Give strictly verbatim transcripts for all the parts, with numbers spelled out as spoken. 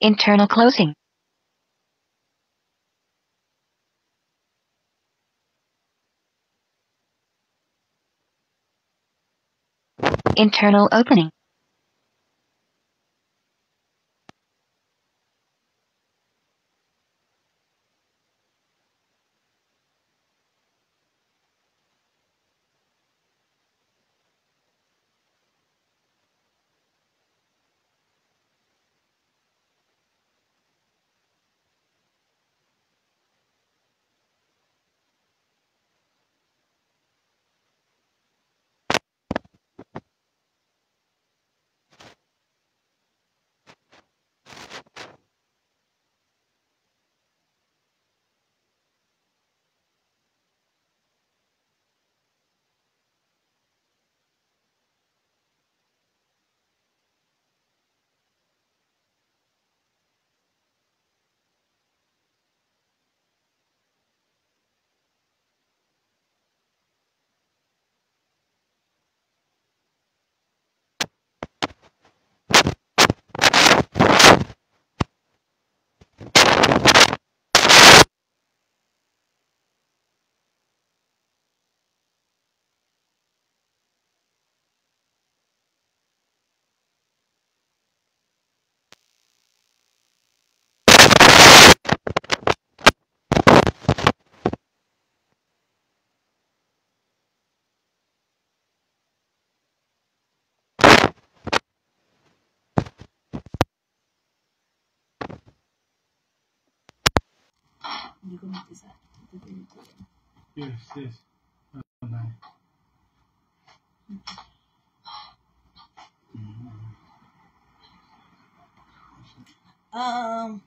Internal closing. Internal opening. Yes, yes. Um,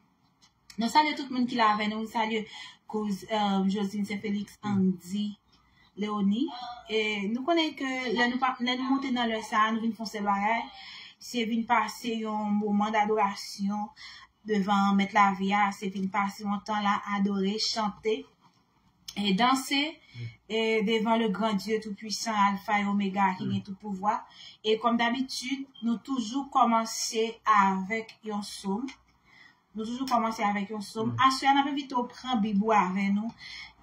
nou salye tout moun ki la avè nou. Nou salye kouz, um, Josine Saint Félix, Andy, Léonie. E nou konnen ke lè nou, pa, lè nou monte nan lè sa a, nou vin fè yon sèl bagay, se vin pase yon moman dadorasyon devan Mèt lavi a, se vin pase yon tan la, adore, chante, e danse, e devan le gran Dye tou pwisan, Alfa e Omega, ki gen tout pouvwa. E kòm dabitid, nou toujou kòmanse avèk yon sòm. Nou toujou kòmanse avèk yon sòm. Aswè a, n ap envite w pran Bib ou avè nou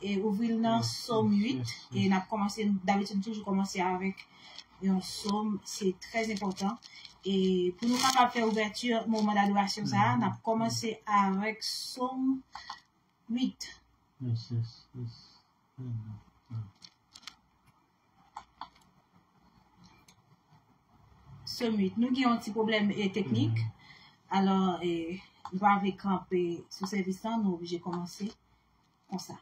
e ouvri l nan Sòm uit. E n ap kòmanse, dabitid, nou toujou kòmanse avèk yon sòm. Se trè enpòtan. E pou nou kapab fè ouvèti moman dadorasyon sa a, n ap kòmanse avèk Sòm uit. Yes, yes, yes. Sòm uit. Nou gen yon ti pwoblèm, e, teknik. Alò, e, nou pa vle kanpe sou sèvis lan, nou oblije kòmanse konsa.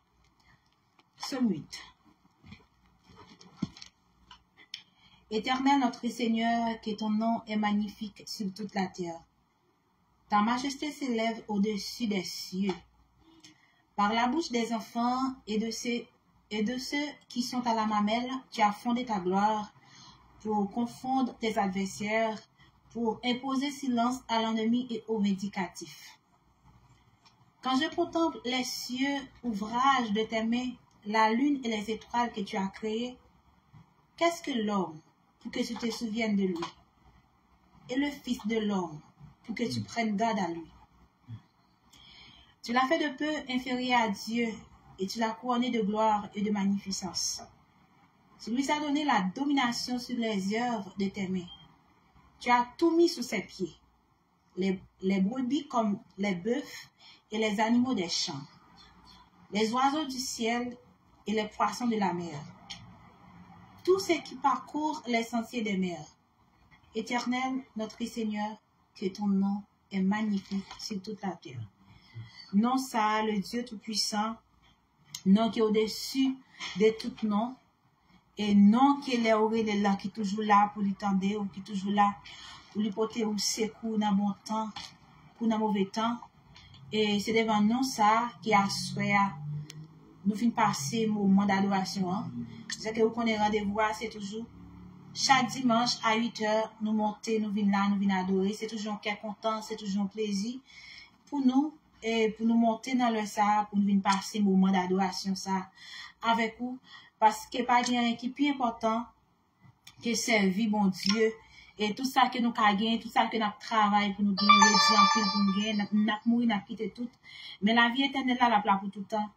Sòm uit. Éternel, notre Seigneur, que ton nom est magnifique sur toute la terre. Ta majesté s'élève au-dessus des cieux. Par la bouche des enfants et de ceux, et de ceux qui sont à la mamelle, tu as fondé ta gloire pour confondre tes adversaires, pour imposer silence à l'ennemi et au vindicatif. Quand je contemple les cieux, ouvrage de tes mains, la lune et les étoiles que tu as créées, qu'est-ce que l'homme pour que tu te souviennes de lui, et le fils de l'homme pour que tu prennes garde à lui? Tu l'as fait de peu inférieur à Dieu, et tu l'as couronné de gloire et de magnificence. Tu lui as donné la domination sur les œuvres de tes mains. Tu as tout mis sous ses pieds, les, les brebis comme les bœufs et les animaux des champs, les oiseaux du ciel et les poissons de la mer, tous ceux qui parcourent les sentiers des mers. Éternel, notre Seigneur, que ton nom est magnifique sur toute la terre. Non sa a, le Dieu Tout-Puissant, non ki odesi de tout non, e non ke lè ou rele l la ki toujou la pou li tande w, ki toujou la pou li pote ou sekou nan bon tan kou nan move tan. E se devan non sa a ke aswè a nou vin pase moman dadorasyon an. Jan ke ou konnen randevou a se toujou chak dimanch a uit è nou monte, nou vin la, nou vin adore. Se toujou yon kè kontan, se toujou yon plezi pou nou, e pou nou monte nan lè sa a, pou nou vin pase moman dadorasyon sa a avèk ou, paske pa gen anyen ki pi enpòtan ke sèvi Bondye E tout sa ke nou ka genyen, tout sa ke n ap travay pou nou genyen, yo di anpil pou nou genyen, n ap, n ap mouri, n ap kite tout. Men lavi etènèl la, l ap la pou tout tan.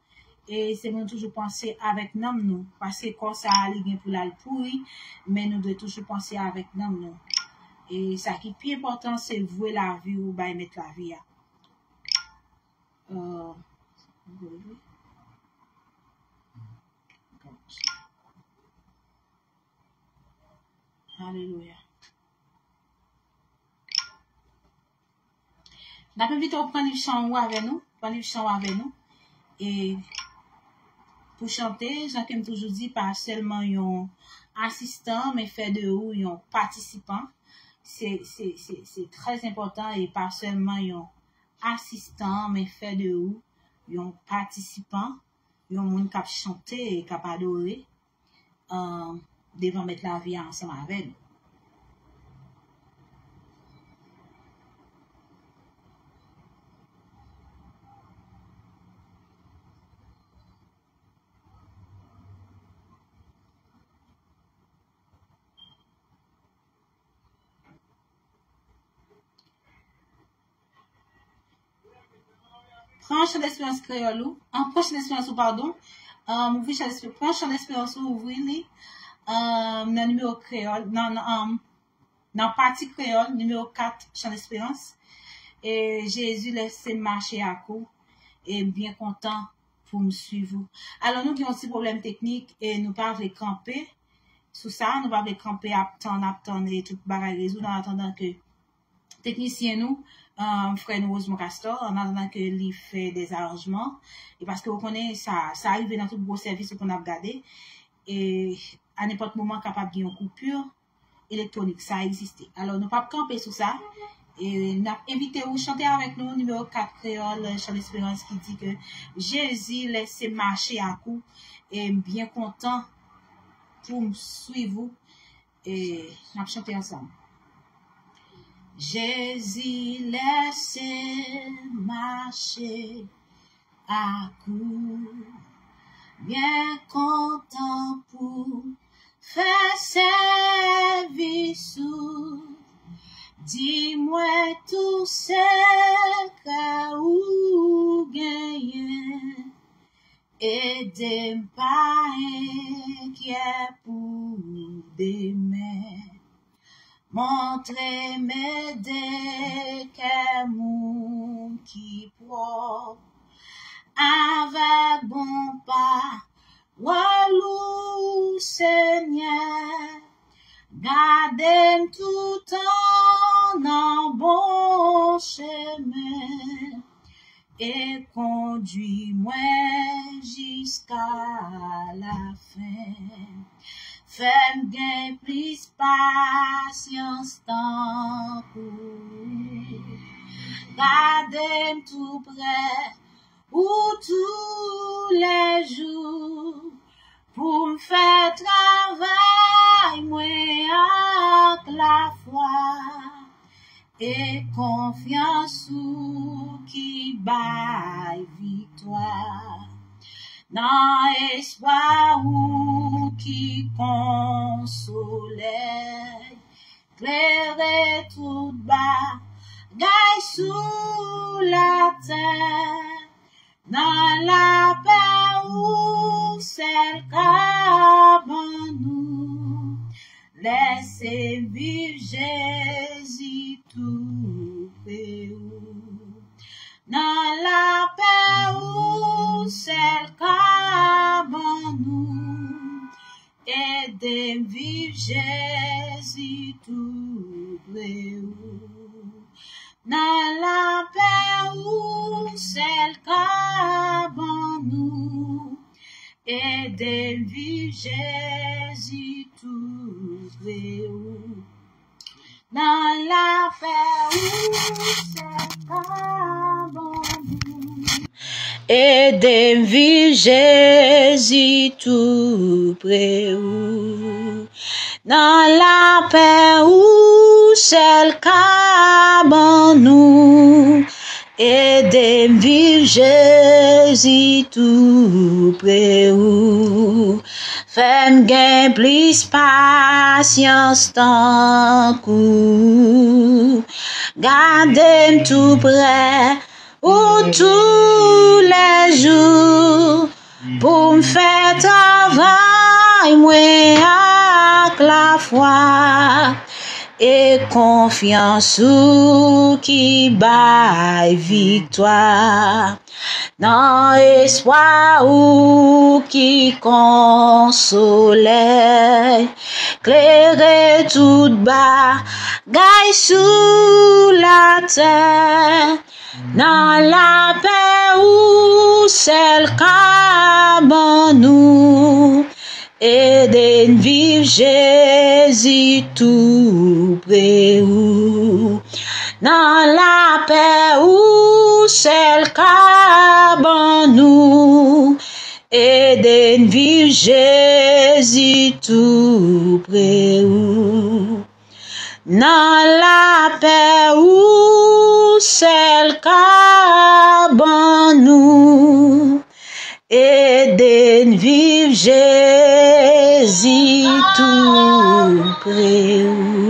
E se pou nou toujou panse avèk nanm nou, paske kò sa a, li gen pou l al pouri, men nou dwe toujou panse avèk nanm nou. E sa ki pi enpòtan, se vwe lavi w bay Mèt lavi a. Euh, Alelouya. N ap envite w pran liv chan ou avè nou, pran liv chan ou avè nou. E pou chante, jan ke m toujou di, pa sèlman yon asistan, men fè de ou yon patisipan. Se, se, se, se trè enpòtan e pa sèlman yon asistan, men fè de ou yon patisipan, yon moun k ap chante e k ap adore, ah, devan Mèt lavi a ansanm avè nou. Pran Chan Desperans kreyòl ou. An, pran Chan Desperans ou, padon. An, ouvri Chan Desperans, pran Chan Desperans ou, ouvri li. An, nan nimewo kreyòl, nan, nan, an, nan pati kreyòl, nimewo kat, Chan Desperans. E Jezi, lèse m mache ak ou, e m byen kontan pou m swiv ou. Alò, nou gen yon ti pwoblèm teknik e nou pa vle kanpe sou sa, nou pa vle kanpe ap tann, ap tann e tout bagay rezoud, an atandan ke teknisyen nou, um, frè nou Rosemond Castor, an atandan ke li fè dèzaranjman, e paske ou konnen sa, sa rive nan tout gwo sèvis ou konn ap gade, e a nenpòt moman kapab gen yon koupi elektwonik, sa egziste. Alò, nou p ap kanpe sou sa, e n ap envite ou chante avèk nou, nimewo kat kreyòl, Chan Desperans ki di ke Jezi, lèse m mache ak ou, e m byen kontan pou m swiv ou, e n ap chante ansanm. Jezi, lèse m mache ak ou, byen kontan pou fè sèvis ou. Di mwen tou sekrè ou genyen. Ede m pa enkyè pou demen. Montre m ede kè moun ki pwòp avèk bon pawòl ou, Senyè. Gade m toutan nan bon chemen e kondui mwen jiska lafen. Fè m gen plis pasyans tankou ou. Gade m tou prè ou toulejou pou m fè travay mwen ak lafwa e konfyans ou ki bay viktwa. Nan espwa ou ki kon solèy, klere tout bagay sou latè. Nan lapè ou sèl ka ban nou. Lèse m viv, Jezi, tou pre ou. Nan lapè ou sèl ka ban nou. Ede m viv, Jezi, tou pre ou. Nan lapè ou sèl ka ban nou. Ede m viv, Jezi, tou pre ou. Nan lapè ou sèl ka ban nou. Ede m viv, Jezi, tou pre ou. Nan lapè ou sèl ka ban nou. Ede m viv, Jezi, tou pre ou. Fè m gen plis pasyans tankou. Gade m tou prè ou toulèjou pou m fè travay mwen ak lafwa e konfyans ou ki bay viktwa. Nan espwa ou ki kon solèy, klere tout bagay sou latè. Nan lapè ou sèl ka ban nou, ede n viv Jezi tou pre ou. Nan lapè ou sèl ka ban nou, ede n viv Jezi tou pre ou. Nan lapè ou sèl ka ban nou, ede n viv Jezi tou pre ou.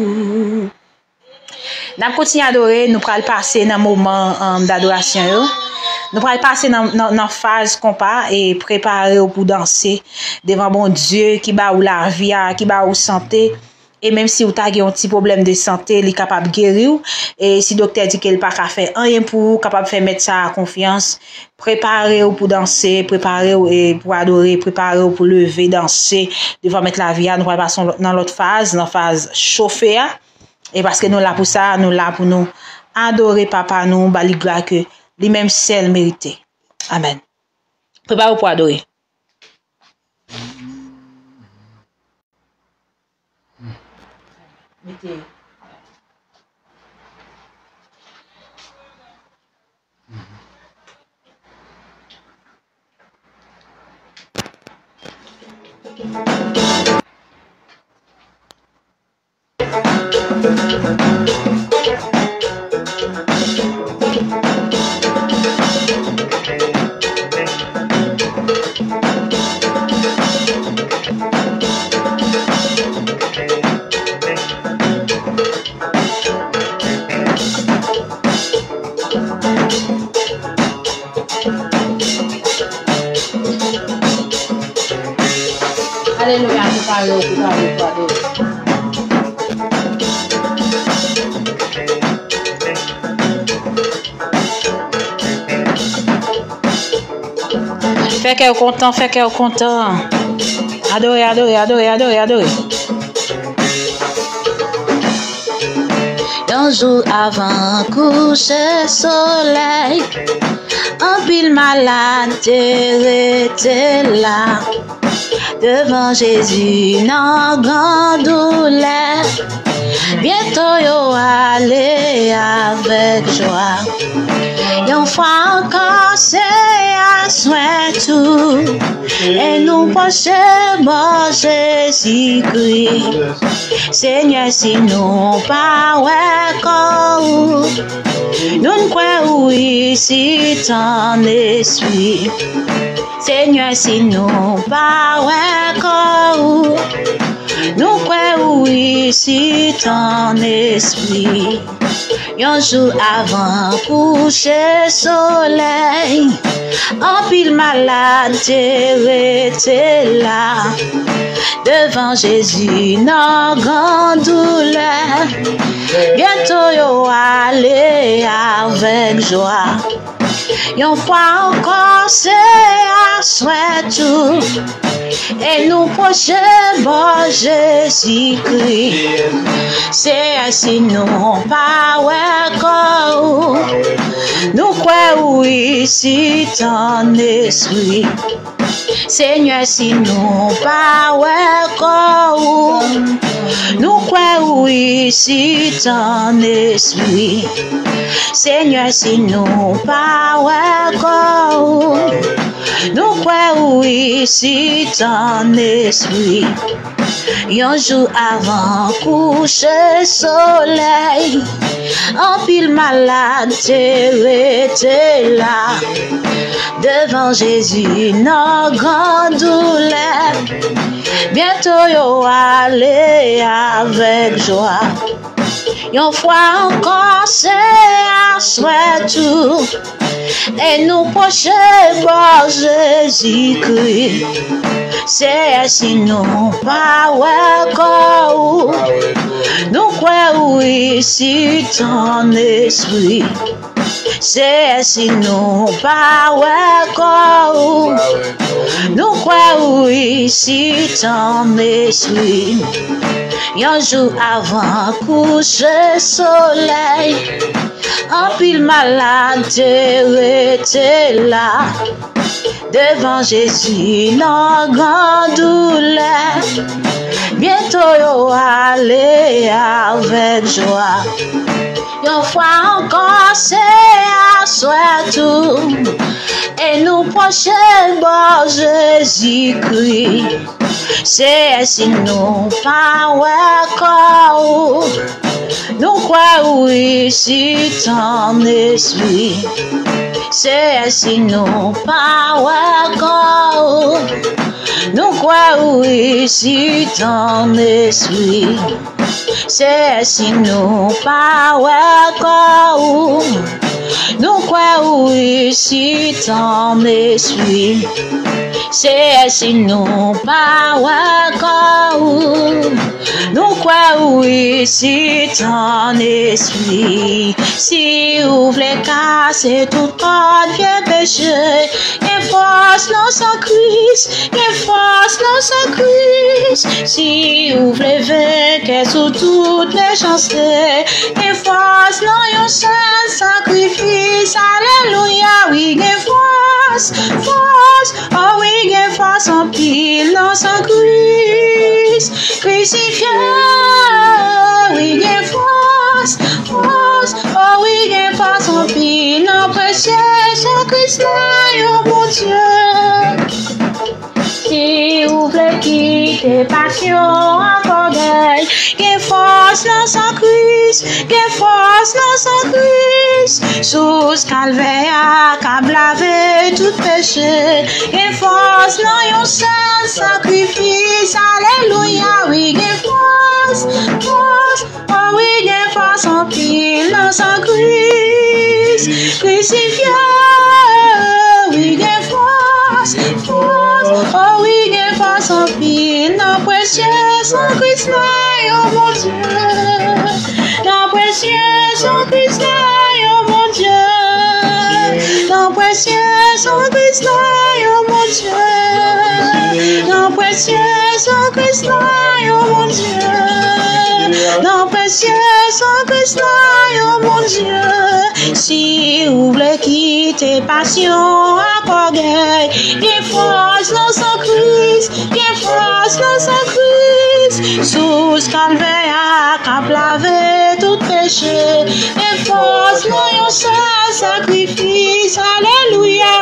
N ap kontinye adore, nou pral pase nan moman, um, dadorasyon yo. Nou pral pase nan, nan, nan faz konpa e prepare w pou danse devan Bondye ki ba ou lavi a, ki ba ou sante. E menm si ou ta gen yon ti pwoblèm de sante, li kapab geri w. E si doktè di ke l pa ka fè anyen pou ou, ou kapab fè mèt sa a konfyans. Prepare w pou danse, prepare w, e, pou adore, prepare w pou leve, danse devan mèt lavi a. Nou pral pase nan lòt faz, nan faz chofe a. E paske nou la pou sa, nou la pou nou adore Papa nou, ba li glwa ke li menm sèl merite. Amèn. Prepare w pou adore. Mete. Alelouya, nou pare w pou travay pou adore. Fè kè w kontan, fè kè w kontan. Adore, adore, adore, adore, adore. Yon jou avan kouche solèy, anpil malad te rete la devan Jezi nan gran doulè. Byento yo ale avèk jwa. Yon fwa ankò, se aswè tou, e nou pwoche bò Jezikri. Senyè, si nou pa wè kò ou, nou n kwè ou isit an espri. Senyè, si nou pa wè kò ou, nou kwè ou isit an espri. Yon jou avan kouche solèy, anpil malad te rete la devan Jezi nan gran doulè. Byento yo ale avèk jwa. Yon fwa ankò, se aswè tou, e nou pwoche bò Jezikri. Seyè, si nou pa wè kò ou, nou kwè ou isit an espri. Senyè, si nou pa wè kò ou, nou kwè ou isit an espri. Senyè, si nou pa wè kò ou, nou kwè ou isit an espri. Yon jou avan kouche solèy, anpil malad te rete la devan Jezi nan gran doulè. Byento yo ale avèk jwa. Yon fwa ankò, se aswè tou. E nou pwoche bò Jezikri. Seyè, si nou pa wè kò ou, nou kwè ou isit an espri. Seyè, si nou pa wè kò ou, nou kwè ou isit an espri. Yon jou avan kouche solèy, anpil malad te rete la devan Jezi nan gran doulè. Byento yo ale avèk jwa. Yon fwa ankò, se aswè tou. E nou pwoche bò Jezikri. Seyè, si nou pa wè kò ou, nou kwè ou isit an espri. Seyè, si nou pa wè kò ou, nou kwè ou isit an espri. Seyè, si nou pa wè kò ou, nou kwè ou isit an espri. Seyè, si nou pa wè kò ou, nou kwè ou isit an espri. Si ou vle kase tout kòd vye peche, gen fòs nan san Kris, gen fòs nan san Kris. Si ou vle venke sou tout mechanste, gen fòs nan yon sèl sakrifis. Alelouya, wi, gen fòs, fòs. O wi, gen fòs anpil nan san Kris. Krisifye, wi, gen fòs, fòs. O wi, gen fòs anpil nan presye san Kris la, o Bondye. Si ou vle kite pasyon ak ògèy, gen fòs nan san Kris, gen fòs nan san Kris. Sous Kalvè a k ap lave tout peche, gen fòs nan yon sèl sakrifis. Alelouya, wi, gen fòs, fòs. O wi, gen fòs anpil nan san Kris. Krisifye, wi, gen fòs, fòs. O wi, gen fòs anpil nan presye san Kris la, o Bondye. Nan presye san Kris la, o Bondye. Nan presye san Kris la, o Bondye. Nan presye san Kris la, o Bondye. Nan presye san Kris la, o Bondye. Si ou vle kite pasyon ak ògèy, gen fòs nan san Kris, gen fòs nan san Kris. Sous Kalvè a k ap lave tout peche, gen fòs nan yon sèl sakrifis. Alelouya.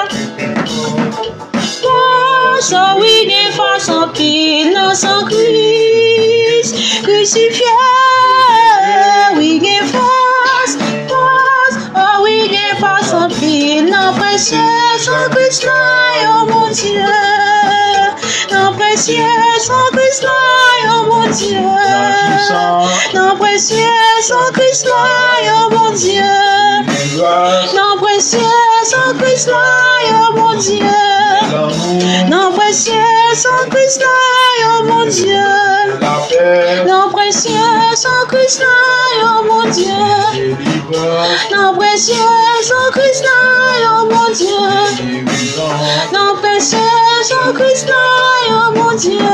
Fòs, o wi, gen fòs anpil nan san Kris. Krisifye, wi, gen fòs, fòs. O wi, gen fòs anpil nan presye san Kris la, o Bondye. Nan presye san Kris la, o Bondye. Nan presye san Kris la, o Bondye. Nan presye san Kris la, o Bondye. Nan presye san Kris la, o Bondye. Nan presye san Kris la, o Bondye. Nan presye san Kris la, o Bondye. Nan presye san Kris la, o Bondye.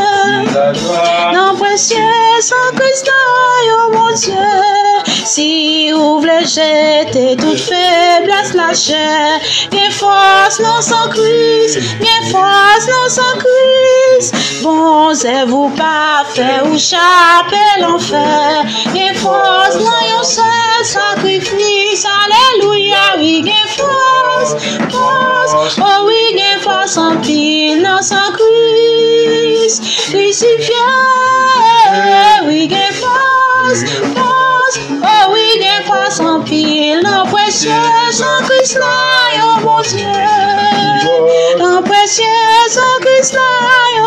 Nan presye san Kris la, o Bondye. Si ou vle jete tout feblès lachè, gen fòs nan san Kris, gen fòs nan san Kris. Bon zèv ou pa fè ou chape lanfè. Gen fòs nan yon sèl sakrifis. Alelouya, wi, gen fòs, fòs. O wi, gen fòs anpil nan san Kris. Krisifye, wi, gen fòs, fòs. O wi, gen fòs anpil nan presye san Kris la, o Bondye. Nan presye san Kris la,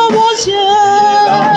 o Bondye.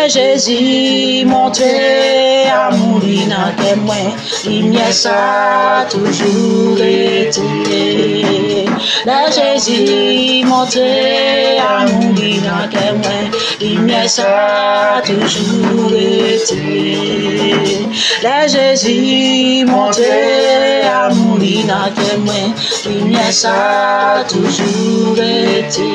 Jezi montre amou li nan kè mwen, limyè sa toujou rete. Lè Jezi montre amou li nan kè mwen, limyè sa toujou rete. Lè Jezi montre amou li nan kè mwen, limyè sa toujou rete.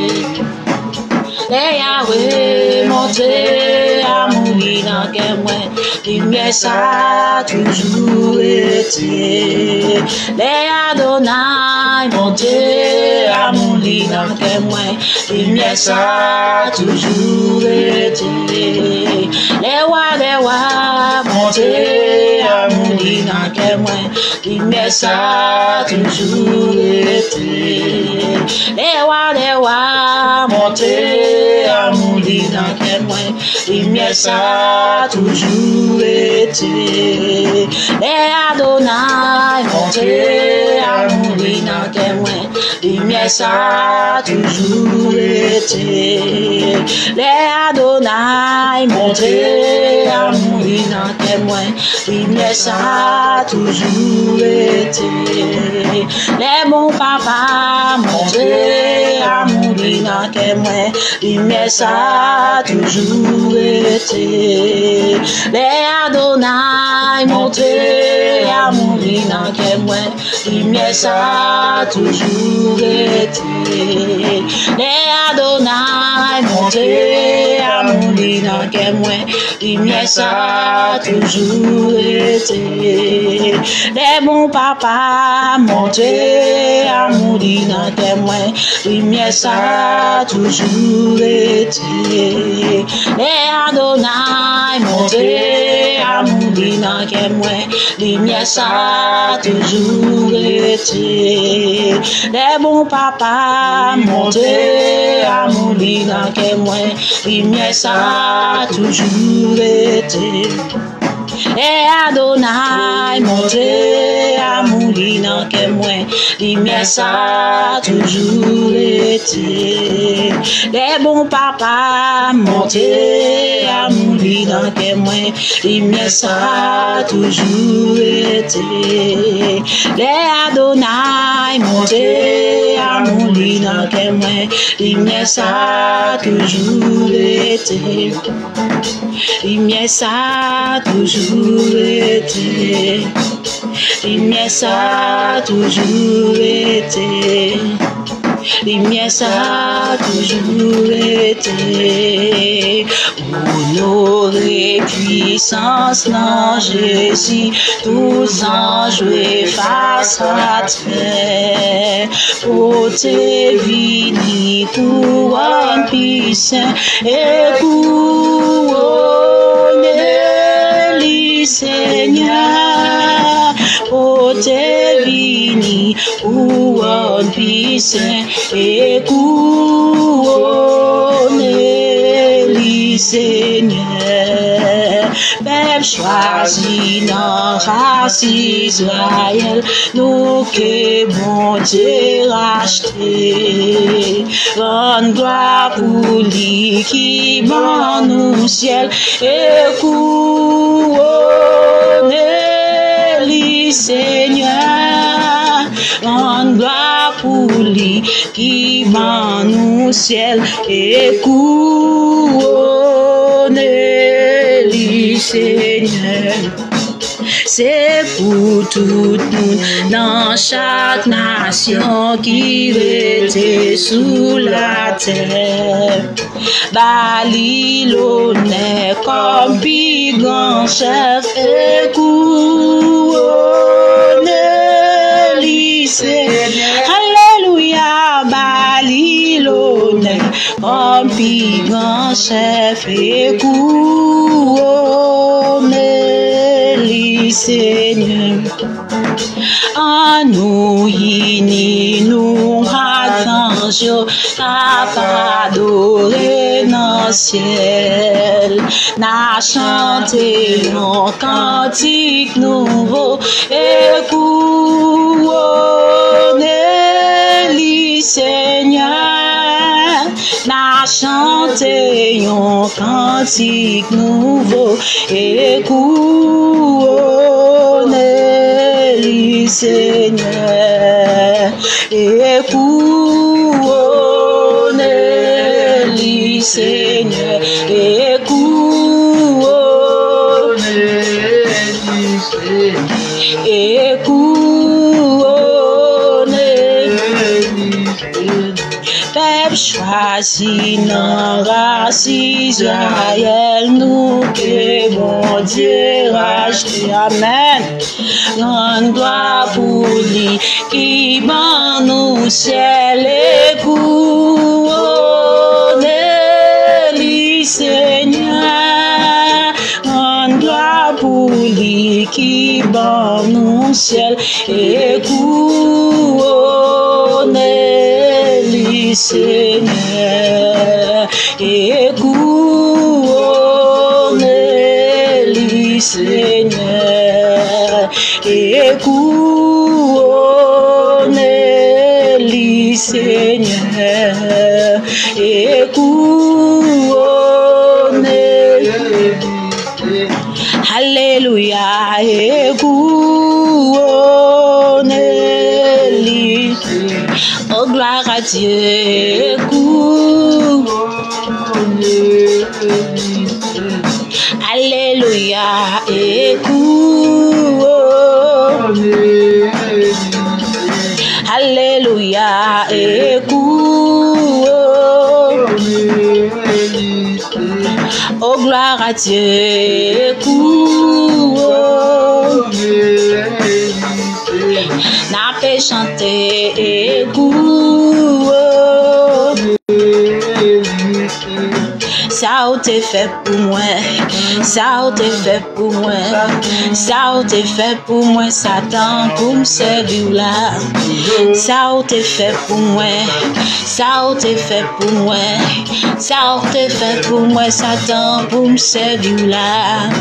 Lè Yahweh montre amou li nan kè mwen, limyè sa toujou rete. Lè Adonai montre amou li nan kè mwen, limyè sa toujou rete. Lè wa dè wa montre amou li nan kè mwen, limyè sa toujou rete. Lè wa dè wa montre amou li nan kè mwen, limyè sa toujou rete. Lè Adonai montre amou li nan kè mwen, limyè sa toujou rete. Lè Adonai montre amou li nan kè mwen, limyè sa toujou rete. Lè bon papa montre amou li nan kè mwen, limyè sa toujou rete. Lè Adonai montre amou li nan kè mwen, limyè sa toujou rete. Lè Adonai montre amou li nan kè mwen, limyè sa toujou rete. Lè bon papa montre amou li nan kè mwen, limyè sa toujou rete. Lè Adonai montre amou li nan kè mwen, limyè sa toujou rete. Lè bon papa montre amou li nan kè mwen, limyè sa toujou rete. Lè Adonai montre amou li nan kè mwen, limyè sa toujou rete. Lè bon papa montre amou li nan kè mwen, limyè sa toujou rete. Lè Adonai montre amou li nan kè mwen, limyè sa toujou rete. Limyè sa toujou rete. Limyè sa toujou rete. Limyè sa toujou rete. Onore pwisans nan Jezi, tout zanj leve fas atè. Pote vini kouwòn pi sen e kouwone li, Senyè. Pote vini kouwòn pi sen e kouwone li, Senyè. Pèp chwazi nan ras Izrayèl, nou ke Bondye rachte. Rann glwa pou li ki ban nou syèl e kouwone li, Senyè. Rann glwa pou li ki ban nou syèl e kouwone li, Senyè. Se pou tout moun nan chak nasyon ki rete sou latè ba li lonè kòm pi gran chèf e kouwone li, Senyè. Alelouya, ba li lonè kòm pi gran chèf e kouwone li, Senyè. Annou ini nou ak zanj yo k ap adore nan syèl. N a chante yon kantik nouvo e kouwone li, Senyè. N a chante se yon kantik nouvo e kouwone li, Senyè. E kouwone li, Senyè, e kouwone li, Senyè, e kouwone li, Senyè. Pèp chwazi nan ras Izrayèl, nou ke Bondye rachte. Amèn. Rann glwa pou li ki ban nou syèl e kouwone li, Senyè. Rann glwa pou li ki ban nou syèl e kouwone li, Senyè. E kouwone li, Senyè. E kouwone li, Senyè. E kouwone li. Alelouya, e kouwone li. Oh, gloire à Dieu, e kouwone li. Alelouya, e kouwone li. Alelouya, e kouwone li. Oh, gloire à Dieu, e kouwone li. N ape chante e kouwone li. Sa w te fè pou mwen, sa w te fè pou mwen, sa w te fè pou mwen, Satan, pou m sèvi w la. Sa w te fè pou mwen, sa w te fè pou mwen, sa w te fè pou mwen, Satan, pou m sèvi w la.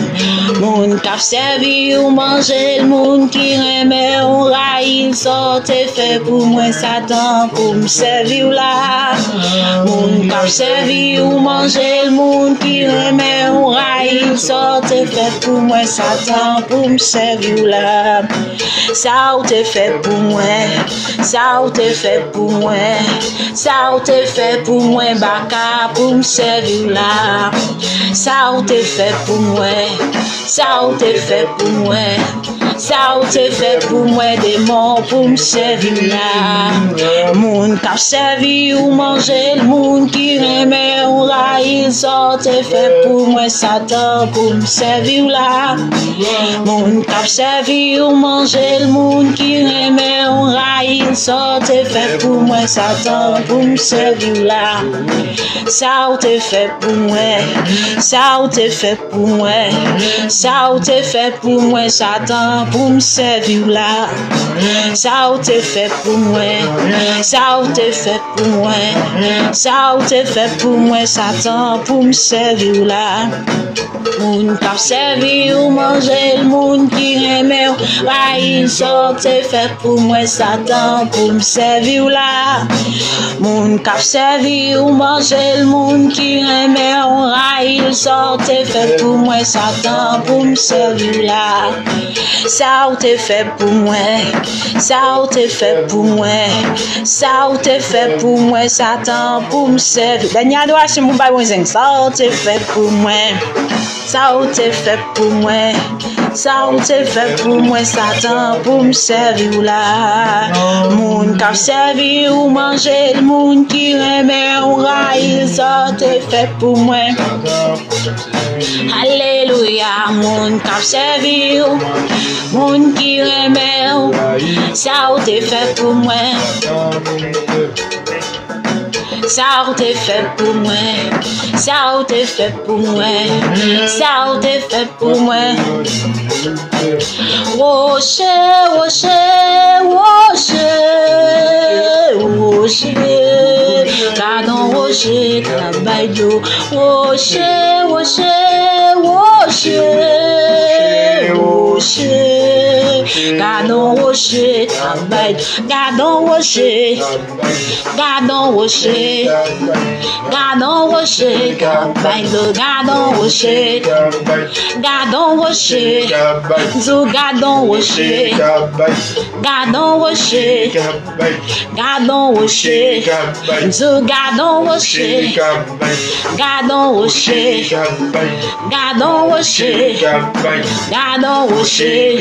Moun k ap sèvi w manje l, moun ki renmen w rayi l, sa w te fè pou mwen, Satan, pou m sèvi w la. Moun k ap sèvi w manje l, moun ki renmen w rayi l, sa w te fè pou mwen, Satan, pou m sèvi w la. Sa w te fè pou mwen, sa w te fè pou mwen, sa w te fè pou mwen, baka, pou m sèvi w la. Sa w te fè pou mwen, sa w te fè pou mwen, sa w te fè pou mwen, demon, pou m sèvi w la. Moun k ap sèvi w manje l, moun ki renmen w rayi l, sa w te fè pou mwen, Satan, pou m sèvi w la. Moun k ap sèvi w manje l, moun ki renmen w rayi l, sa w te fè pou mwen, Satan, pou m sèvi w la. Sa w te fè pou mwen, sa w te fè pou mwen, sa w te fè pou mwen, Satan, pou m sèvi w la. Sa w te fè pou mwen, sa w te fè pou mwen, sa w te fè pou mwen, Satan, pou m sèvi w la. Moun k ap sèvi w manje l, moun ki renmen w rayi l, sa w te fè pou mwen, Satan, pou m sèvi w la. Moun k ap sèvi w manje l, moun ki renmen w rayi l, sa w te fè pou mwen, Satan, pou m sèvi w la. Sa w te fè pou mwen, sa w te fè pou mwen, sa w te fè pou mwen, Satan, pou m sèvi. Dènye adorasyon pou m bay mwen zen. Sa w te fè pou mwen, sa w te fè pou mwen, sa w te fè pou mwen, Satan, pou m sèvi w la. Moun k ap sèvi w manje l, moun ki renmen w rayi l, sa w te fè pou mwen. Alelouya, moun k ap sèvi w, moun ki renmen w, sa w te fè pou mwen. Sa w te fè pou mwen, sa w te fè pou mwen, sa w te fè pou mwen. Woche, woche, woche, woche, gadon woche k ap bay dlo. Woche, woche, woche, woche, gadon woche Gad on woche, gad on woche, gad on woche k ap bay dlo, gad on woche, gad on woche, m di w gad on woche, gad on woche, gad on woche, m di w gad on woche, gad on woche, gad on woche, gad on woche.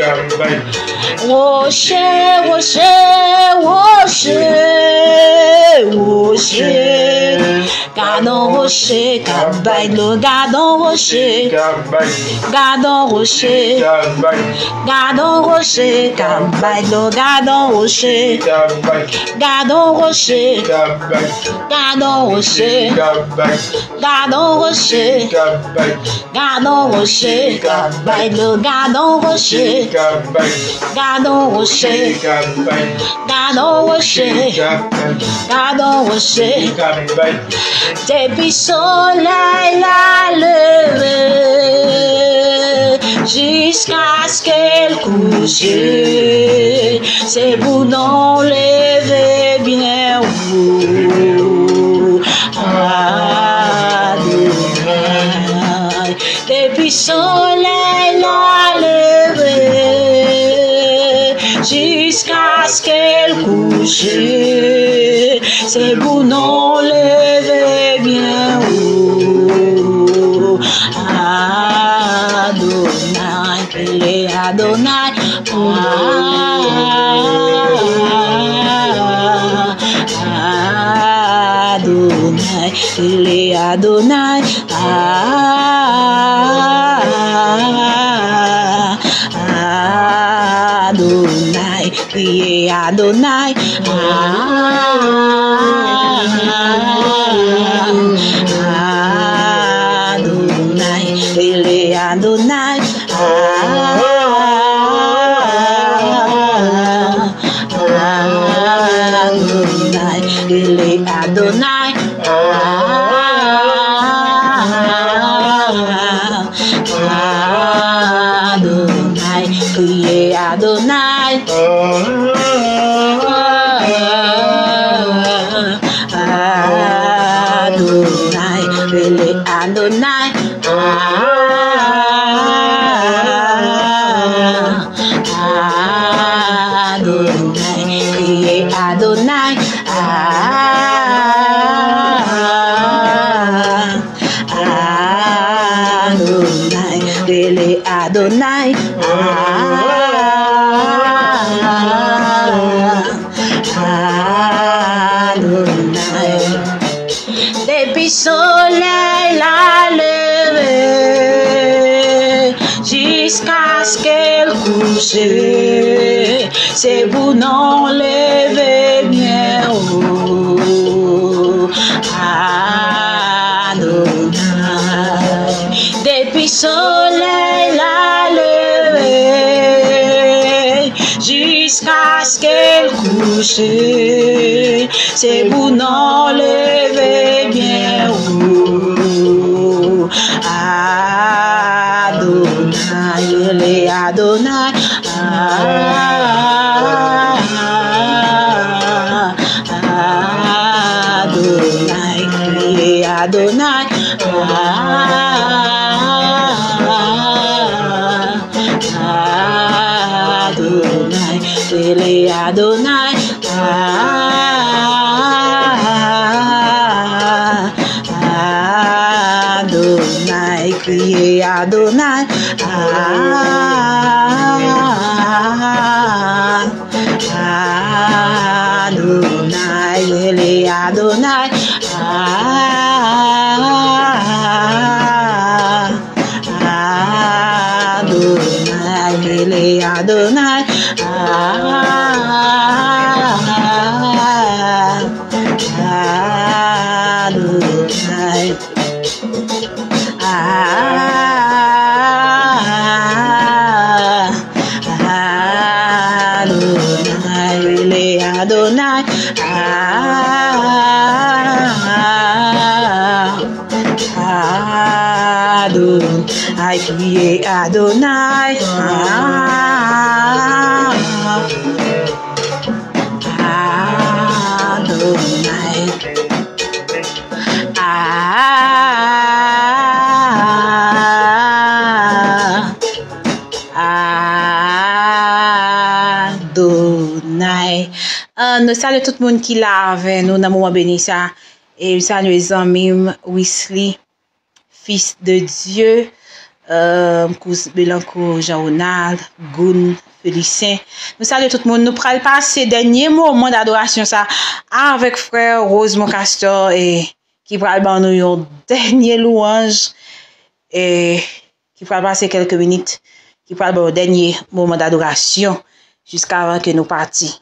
Woche, woche, woche, woche. Gad on woche k ap bay dlo, gad on woche, gad on woche, gad on woche k ap bay dlo, gad on woche, gad on woche, gad on woche, gad on woche. Gad on woche k ap bay dlo, gad on woche, gad on woche, gad on woche, gad on woche. Depi solèy la leve jiskaske l kouche, se pou non w leve byen wo. Adonai. Depi solèy la leve jiskaske l kouche, se pou non w leve byen wo. Adonai, rele Adonai. Ah, Adonai, rele Adonai. Ah, Adonai, kriye Adonai. Ah, Adonai, rele Adonai. Ah, Adonai, rele Adonai. Ah, Adonai, kriye Adonai. Adonai, rele Adonai. Ah, Adonai, kriye Adonai. Ah, Adonai, rele Adonai. Ah, Adonai. Depi solèy la leve jiskaske l kouche, se pou non w leve byen wo. Adonai. Depi solèy la leve jiskaske l kouche, se pou non w leve byen wo. Adonai, rele Adonai. Ah, Adonai, kriye Adonai. Ah, Adonai, rele Adonai. Ah, Adonai, kriye Adonai. Ah, Adonai, rele Adonai. Ah, Adonai, rele Adonai. Ah, Adonai. Ah, Adonai, rele Adonai. Ah, Adonai, kriye Adonai. Ah, Adonai. Ah, Adonai. Ah, nou salye tout moun ki la avè nou nan moman beni sa. E m salye zanmi m, Wisly, Fils de Dieu, euh, Kouz Belancourt, Jean Ronald, Goun, Felicien. Nou salye tout moun. Nou pral pase dènye moman dadorasyon sa avèk frè Rosemond Castor, e ki pral ban nou yon dènye louanj, e ki pral pase kèlke minit, ki pral ban yon dènye moman dadorasyon jiskavan ke nou pati.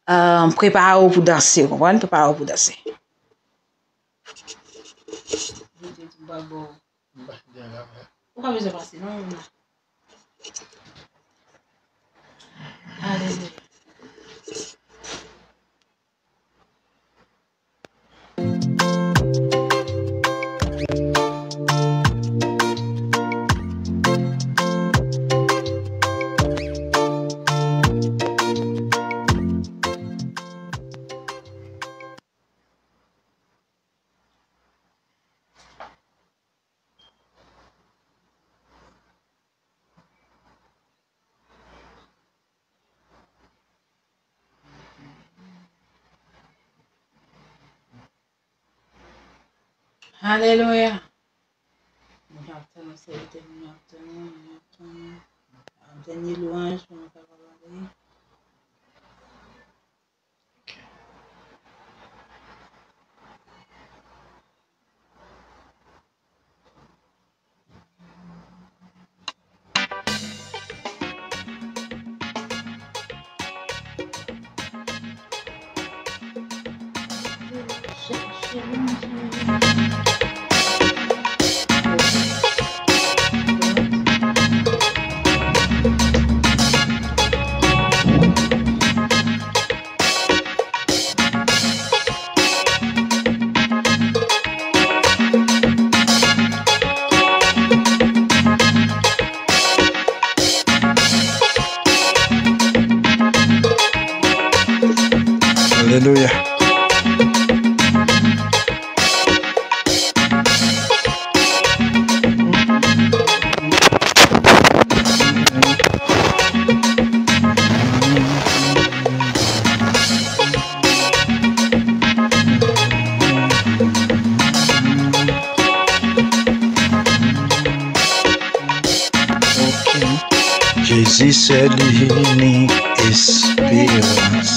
Euh, prepare w pou danse, w konprann? Prepare w pou danse. Ou pa bezwen pase, non, non. Alelouya. Alelouya. Nou ap tann, sèvitè, nou ap tann, nou ap tann. Dènye lwanj pou nou kapab adore. Alelouya. Jezi se linik esperans.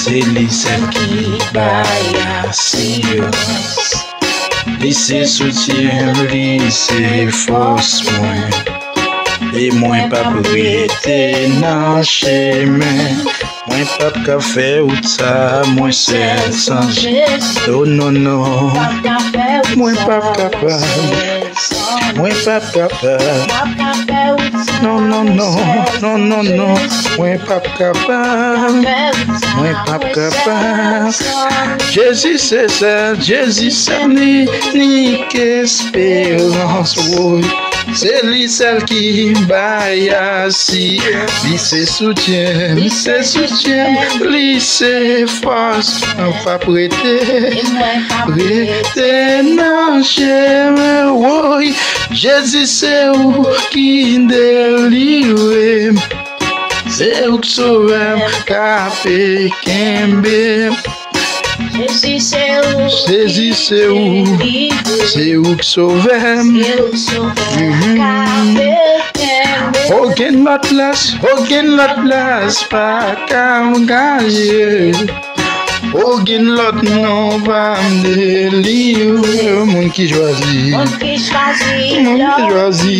Se li sèl ki bay asirans. Li se soutyen m, li se fòs mwen. E mwen p ap rete nan chemen. Mwen p ap ka fè wout sa mwen sèl san Jezi. Oh, non, non. Mwen p ap kapab. Mwen p ap kapab. Non, non, non. Non, non, non. Mwen p ap kapab. Mwen p ap kapab. Jezi se sèl, Jezi se linik esperans, woy. Se li sèl ki bay asi. Li se soutyen, li se soutyen, li se fòs. Mwen p ap rete, rete nan chemen, woy. Jezi se ou ki delivre m. Se ou k sove m, k ap kenbe m. Jezi se ou, Jezi se ou, se ou k sove m. Mhm. Okenn lòt plas, okenn lòt plas pa ka gaye. Okenn lòt non pa m delivre. Moun ki chwazi, moun ki chwazi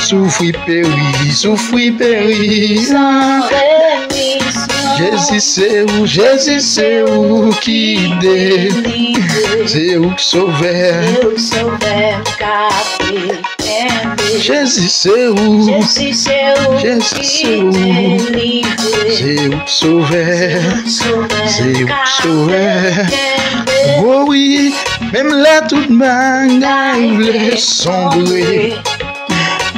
soufri peri, soufri peri san remisyon. Jezi se ou, Jezi se ou ki delivre. Se ou k sove. Jezi se ou, Jezi se ou, se ou k sove, se ou k sove. O wi, menm lè tout bagay vle sonbre,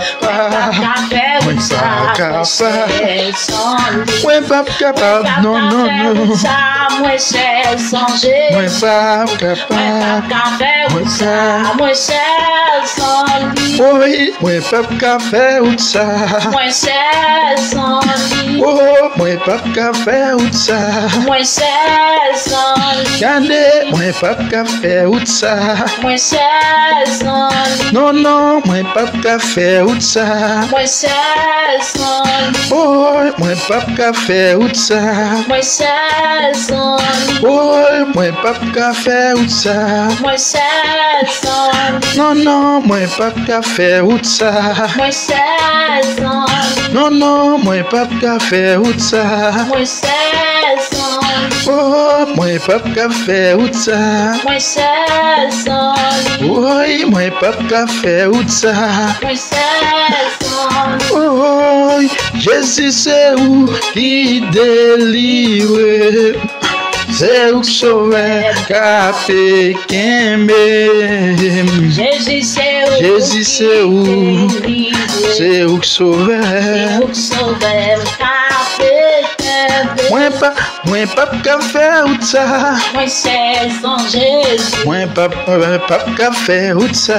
kapab. Mwen pa ka fè wout sa, mwen pa ka fè. Mwen p ap kapab, non, non, non. Mwen p ap kapab. Mwen p ap kapab. Woy, mwen p ap ka fè wout sa. Mwen sèl san li. Oh, mwen p ap ka fè wout sa. Mwen sèl san li. Gade, mwen p ap ka fè wout sa. Mwen sèl san li. Non, non, mwen p ap ka fè wout sa. Mwen sèl san li. Oh, mwen p ap ka fè wout sa. Mwen sèl san li. Oh, mwen p ap ka fè wout sa. Mwen sèl san li. Non, non, mwen p ap ka fè wout sa. Mwen sèl san li. Non, non, mwen p ap ka fè wout sa. Mwen sèl san li. Oh, mwen p ap ka fè wout sa. Mwen sèl san li. Woy, mwen p ap ka fè wout sa. Mwen sèl san li. Woy, Jezi se ou ki delivre. Se ou k sovè k ap kenbe m. Jezi se ou, Jezi se ou, se ou k sovè. Se ou k sovè m k ap kenbe m. Mwen pa, mwen p ap ka fè wout sa. Mwen sèl san Jezi. Mwen p ap, mwen p ap ka fè wout sa.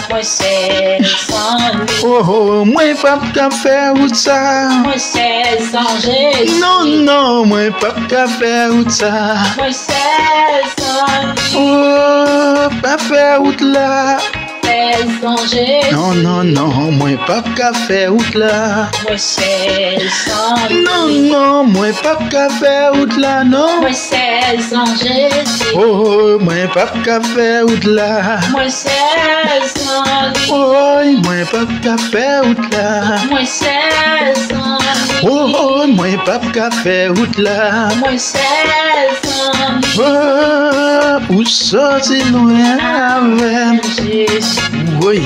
Mwen sèl san li. Oh, oh, mwen p ap ka fè wout sa. Mwen sèl san Jezi. Non, non, mwen p ap ka fè wout sa. Mwen sèl san li. Oh, pa fè wout la. Sèl san Jezi. Non, non, non, mwen p ap ka fè wout la. Mwen sèl san li. Non, non, mwen p ap ka fè wout la, non. Mwen sèl san Jezi. Oh, mwen p ap ka fè wout la. Mwen sèl san li. Woy, mwen Mwen p ap ka fè wout la. Mwen sèl zanmi. Oh, oh, mwen p ap ka fè wout la. Mwen sèl zanmi. Oh, ou soti lwen avè m. Jezi. Woy,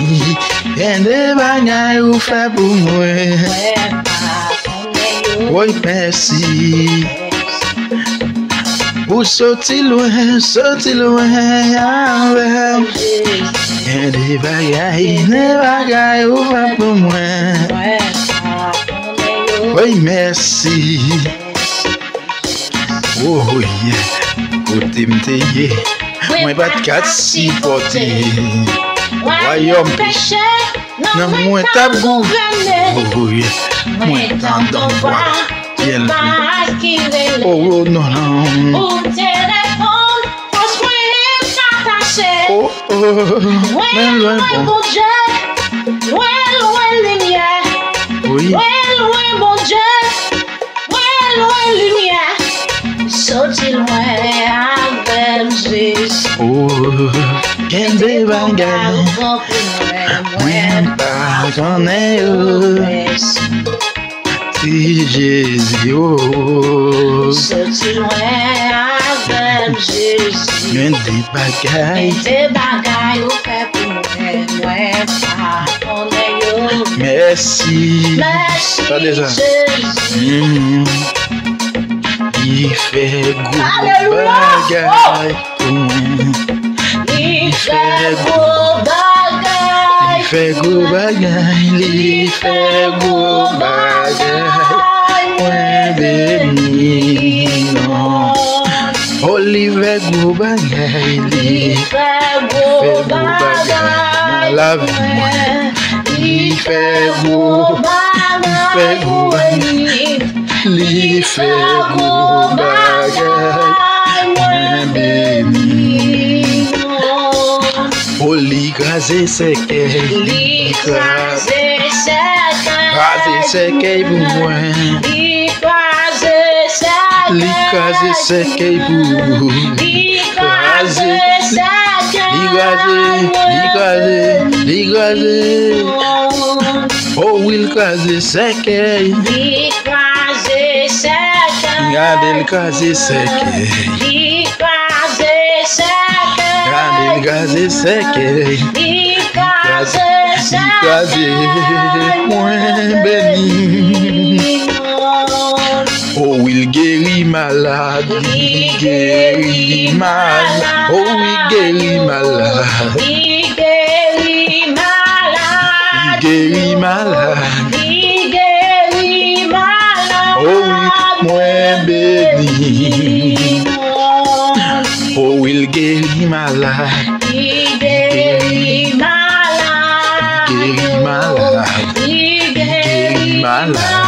gen de bagay ou fè pou mwen. Mwen pa konnen yo. Woy, mèsi. Ou soti lwen, soti lwen avè m. Gen de bagay, de bagay ou fè pou mwen. Woy, mèsi. Oh, yeah. Kote m te ye, mwen pa t ka sipòte. Wayòm peche nan mwen t ap gouvène. Oh, yeah. Mwen tande yon vwa syèl. Oh, oh, non, non. Ou te reponn, fòs mwen pataje. Oh, oh, mwen lwen, Bondye, lwen, lwen limyè. Wi. Lwen, lwen, Bondye, lwen, lwen limyè. Soti lwen avè m, Jezi. Oh, gen de bagay ou fè pou mwen, mwen pa konnen yo. Mèsi. Si Jezi, oh. Soti lwen avè m, Jezi. Gen de bagay. Gen de bagay ou fè pou mwen, mwen pa konnen yo. Mèsi. Mèsi, Jezi. Mm. Li fè gwo bagay pou mwen. Li fè gwo bagay. Li fè gwo bagay. Li fè gwo bagay. Mwen beni non. Oh, li fè gwo bagay. Li fè gwo bagay nan lavi mwen. Li fè gwo, li fè gwo bagay. Li fè gwo bagay, mwen beni. Oh, li kraze sèkèy, li kraze sèkèy, kraze sèkèy pou mwen. Li kraze sèkèy, li kraze sèkèy pou mwen. Li kraze sèkèy, li kraze, li kraze, li kraze. Oh, wi, l kraze sèkèy. Li kraze sèkèy. Gade l kraze sèkèy. Li kraze sèkèy. Gade l kraze sèkèy. Li kraze sèkèy. Mwen beni. Oh, wi, l geri malad. Li geri malad. Oh, wi, geri malad. Li geri malad. Li geri malad. Li geri malad. Oh, wi, mwen beni. Oh, wi, l geri malad. Li geri malad. Li geri malad. Li geri malad.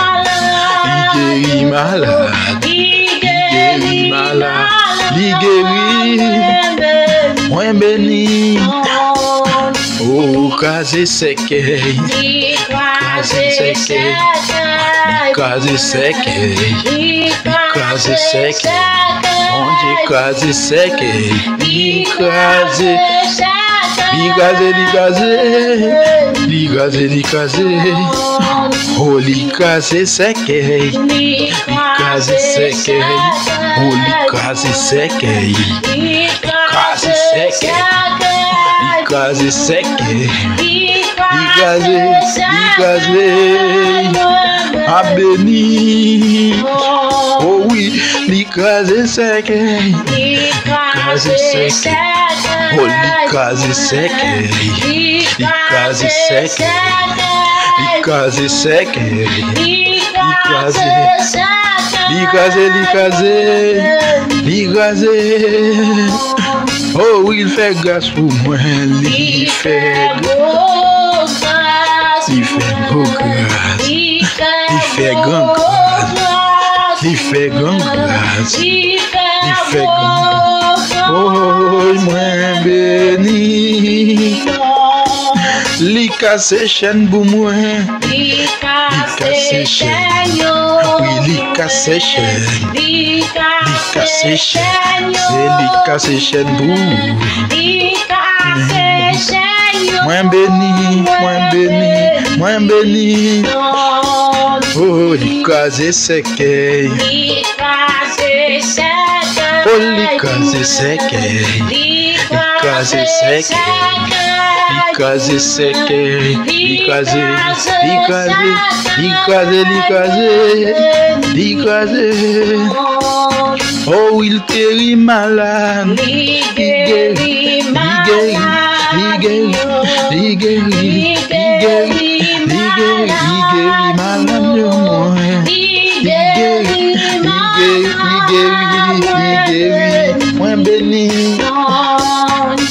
Li geri malad. Li geri malad. Li geri. Mwen beni. Oh, kraze sèkèy. Li kraze sèkèy. Li kraze sèkèy. Li kraze sèkèy. Bondye kraze sèkèy. Li kraze. Li kraze, li kraze. Li kraze, li kraze. Oh, li kraze sèkèy. Li kraze sèkèy. Oh, li kraze sèkèy. Li kraze sèkèy. Li kraze sèkèy. Li kraze, li kraze. A beni. Oh, wi, li kraze sèkèy. Li kraze sèkèy. Oh, li kraze sèkèy. Li kraze sèkèy. Li kraze sèkèy. Li kraze. Li kraze, li kraze. Li kraze. Oh, wi, l fè gras pou mwen. Li fè gwo gras. Li fè gwo gras. Li fè gran gras. Li fè gran gras. Li fè gran. Oh, mwen beni. Li kase chèn pou mwen. Li kase chèn yo. Wi, li kase chèn. Li kase chèn yo. Se li kase chèn pou. Li kase chèn Mwen beni, mwen beni, mwen beni. Oh, li kraze sèkèy. Oh, li kraze sèkèy. Li kraze sèkèy. Li kraze sèkèy. Li kraze, li kraze, li kraze, li kraze. Li kraze. Oh, wi, l geri malad. Li geri, li geri, li geri, li geri, li geri, li geri, li geri malad yo mwen. Li geri, li geri, li geri, li geri. Mwen beni.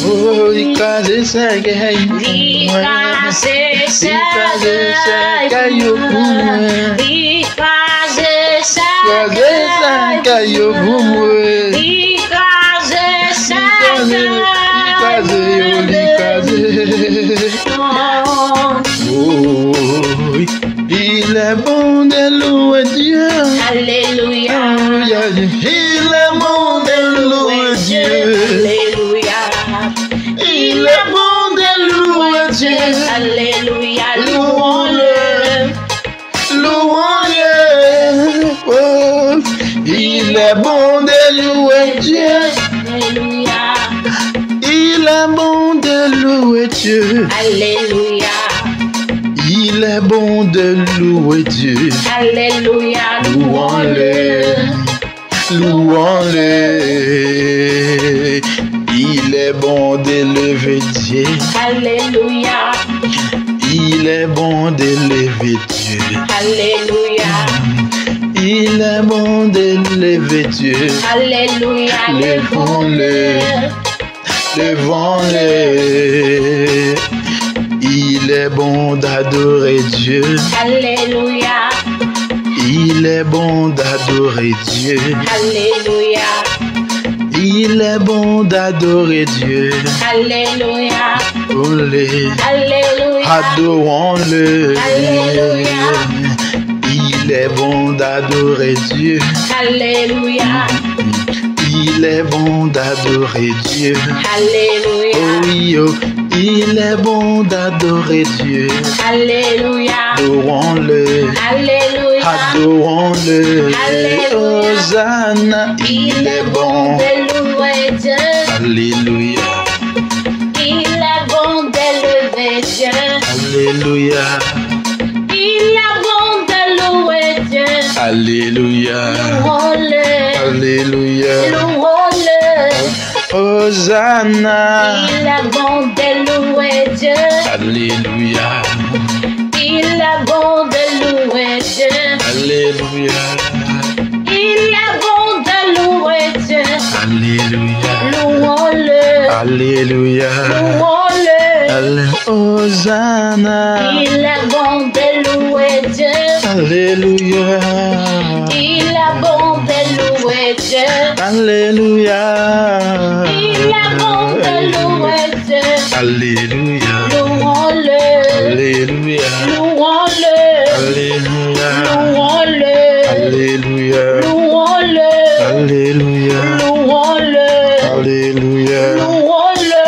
Oh, li kraze sèkèy. Li kraze sèkèy yo pou mwen. Li kraze sèkèy yo pou mwen. Li kraze sèkèy. Li kraze yo, li kraze. Oh, il est bon de louer Dieu. Alléluia. Alléluia. Il est bon de louer Dieu. Alléluia. Il est bon de louer Dieu. Alléluia. Louons-le. Louons-le. Oh, il est bon de louer Dieu. Alléluia. Il est bon de louer Dieu. Alléluia. Il est bon de louer Dieu. Alléluia. Louons-le. Louons-le. Il est bon d'élever Dieu. Alléluia. Il est bon d'élever Dieu. Alléluia. Il est bon d'élever Dieu. Alléluia. Levons-le. Devant-le. Il est bon d'adorer Dieu. Alléluia. Il est bon d'adorer Dieu. Alléluia. Il est bon d'adorer Dieu. Alléluia. Olé. Alléluia. Adorons-le. Alléluia. Il est bon d'adorer Dieu. Alléluia. Il est bon d'adorer Dieu. Alléluia. Oh, yo. Il est bon d'adorer Dieu. Alléluia. Adorons-le. Alléluia. Adorons-le. Alléluia. Hosanna. Il est bon de louer Dieu. Alléluia. Il est bon d'élever Dieu. Alléluia. Il est bon de louer Dieu. Alléluia. Louons-le. Alléluia. Louons-le. Hosanna. Il est bon de louer Dieu. Alléluia. Il est bon de louer Dieu. Alléluia. Il est bon de louer Dieu. Alléluia. Louons-le. Alléluia. Louons-le. Allé-, Hosanna. Il est bon de louer Dieu. Alléluia. Il est bon de louer Dieu. Alléluia. Il est bon de louer Dieu. Alléluia. Louons-le. Alléluia. Louons-le. Alléluia. Louons-le. Alléluia. Louons-le. Alléluia. Louons-le. Alléluia. Louons-le.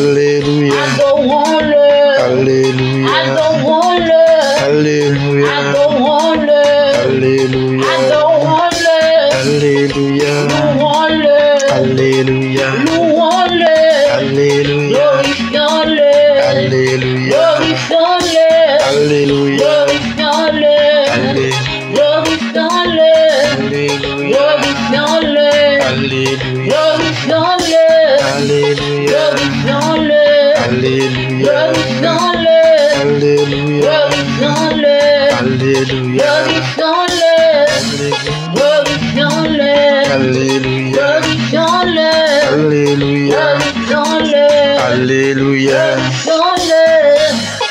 Alléluia. Adorons-le. Alléluia. Adorons-le. Alléluia. Adorons-le. Alléluia. Adorons-le. Alléluia. Louons-le. Alléluia. Louons-le. Alléluia. Glorifions-le. Alléluia. Glorifions-le. Alléluia. Glorifions-le. Alléluia. Glorifions-le. Alléluia. Glorifions-le. Alléluia. Glorifions-le. Alléluia. Glorifions-le. Alléluia. Glorifions-le. Alléluia. Glorifions-le. Alléluia. Glorifions-le. Glorifions-le. Alléluia. Glorifions-le. Alléluia. Glorifions-le. Alléluia. Glorifions-le.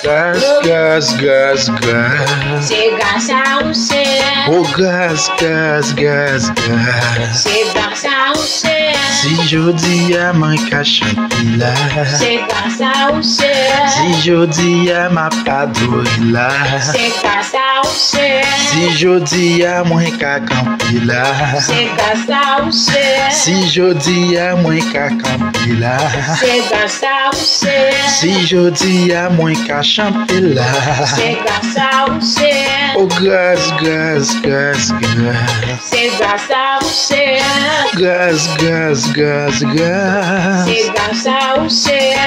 Gras, gras, gras, gras. Se gras a ou, Senyè. Oh, gras, gras, gras, gras. Se gras a ou, Senyè. Si jodi a mwen ka chante la, se gras a ou, Seyè. Si jodi a m ap adore la, se gras a ou, Seyè. Si jodi a mwen ka kanpe la, se gras a ou, Seyè. Si jodi a mwen ka kanpe la, se gras a ou, Seyè. Si jodi a mwen ka chante la, se gras a ou, Seyè. O gras, gras, gras, gras. Se gras a ou, Seyè. Gras, gras, gras, gras. Se gras a ou, Seyè.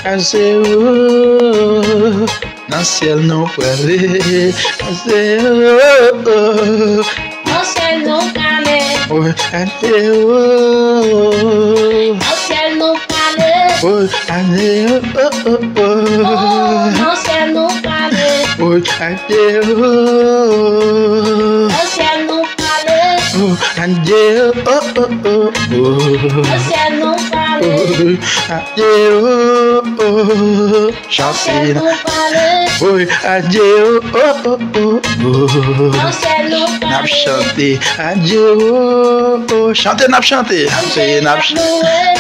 A se ou nan syèl nou prale. A se ou nan syèl nou prale. O, a se ou nan syèl nou prale. O, a se ou. O, nan syèl nou prale. O, a se ou nan syèl nou prale. O, adye, o, o, o, o. Nan syèl nou prale. O, adye, o, o, o. Chante. Nan syèl nou prale. O, adye, o, o, o, o, o. Nan syèl nou prale. N ap chante. Adye, o, o. Chante, n ap chante. Chante, n ap ch-,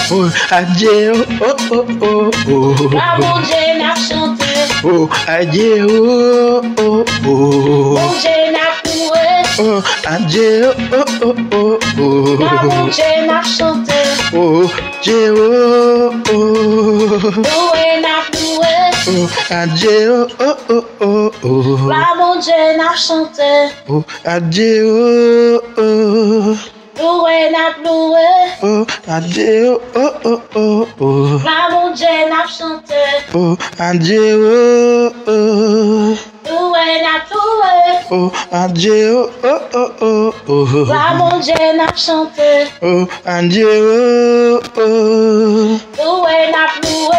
o, adye, o, o, o, o, o. Wa Bondye n ap chante. O, adye, o, o, o. Bondye n ap louwe. O, adye, o, o, o, o, o. Wa Bondye n ap chante. O, adye, o, o. Louwe n ap louwe. O, adye, o, o, o, o, o. Wa Bondye n ap chante. O, adye, o, o. Louwe n ap louwe. O, adye, o, o, o, o, o. Wa Bondye n ap chante. O, adye, o, o. Louwe n ap louwe. O, adye, o, o, o, o, o. Wa Bondye n ap chante. O, adye, o, o. Louwe n ap louwe.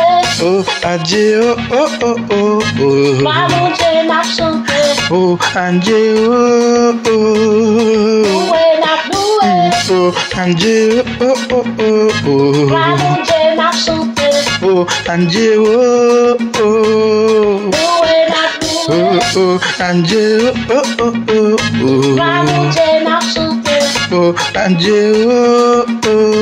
O, adye, o, o, o, o, o. Wa Bondye n ap chante. O, adye, o, o. Louwe n ap louwe. O, adye, o, o, o, o, o. Wa Bondye n ap chante. O, adye, o, o. Louwe n ap louwe. O, o, adye, o, o, o, o, o. Wa Bondye n ap chante. O, adye, o, o.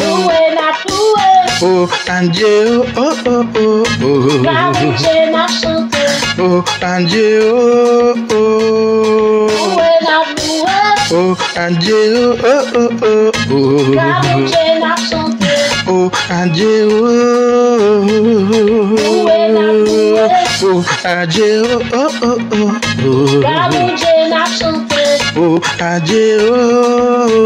Louwe n ap louwe. O, adye, o, o, o, o, o. Wa Bondye n ap chante. O, adye, o, o. Louwe n ap louwe. O, adye, o, o, o, o, o. Wa Bondye n ap chante. O, adye, o, o, o. Louwe n ap louwe. O, adye, o, o, o, o, o. Wa Bondye n ap chante. O, adye, o, o,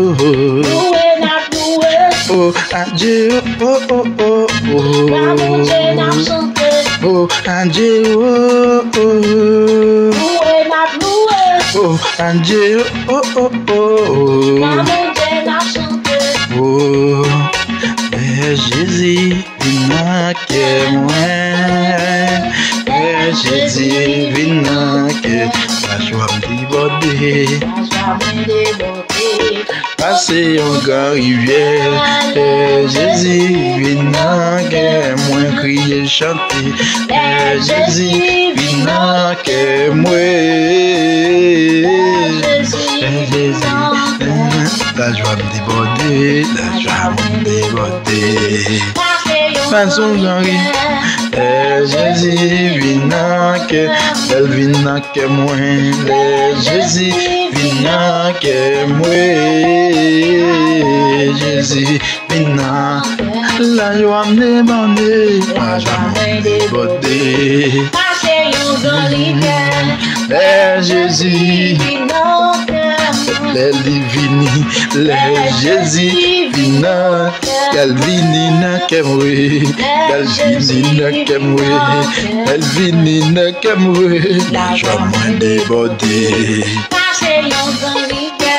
o, o. Louwe n ap louwe. O, adye, o, o, o, o, o. Wa Bondye n ap chante. O, adye, o, o. Louwe n ap louwe. O, adye, o, o, o, o. Wa Bondye n ap chante. O, lè Jezi vin nan kè mwen. Lè Jezi vin nan kè, lajwa m debòde. Lajwa mwen debòde. Pase yon gran rivyè. Lè Jezi vin nan kè mwen, kriye, chante. Lè Jezi vin nan kè mwen. Lè Jezi, lajwa m debòde, lajwa m debòde. Pase yon gran rivyè. Lè Jezi vin nan kè, lè l vin nan kè mwen, lè Jezi vin nan kè mwen, Jezi vin nan, lajwa m debòde, lajwa mwen debòde. Pase yon gran rivyè. Lè Jezi vin nan kè mwen. Lè li vini, lè Jezi vin nan, lè l vini nan kè mwen, lè l vini nan kè mwen, lè l vini nan kè mwen, lajwa mwen debòde. Pase yon gran rivyè.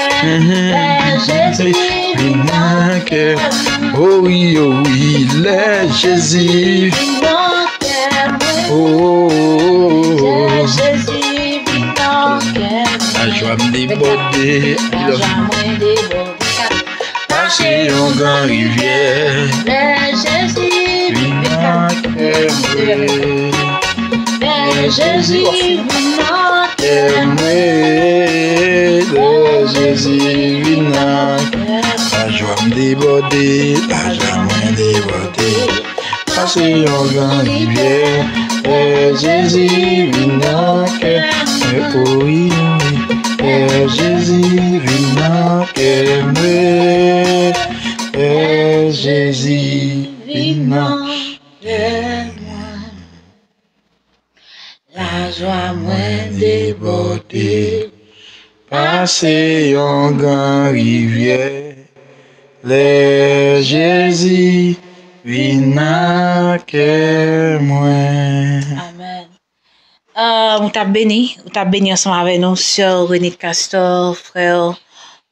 Lè Jezi vin nan kè mwen. O wi, o wi, lè Jezi vin nan kè mwen. O, o, o, o, o. Lè Jezi vin nan kè mwen. Lajwa m debòde. Lajwa mwen debòde. Pase yon gran rivyè. Lè Jezi vin nan kè mwen. Lè Jezi vin nan kè mwen. Lè Jezi vin nan kè mwen. Lajwa m Debòde, lajwa mwen debòde. Pase yon gran rivyè, fè Jezi vin nan kè mwen, o wi, wi. Fè Jezi vin nan kè mwen, fè Jezi vin nan kè mwen. Lajwa mwen debòde, pase yon gran rivyè. Lè Jezi vin nan kè mwen. Amèn. Ah, ou t ap beni, ou t ap beni ansanm avè nou, sè Renit Castor, frè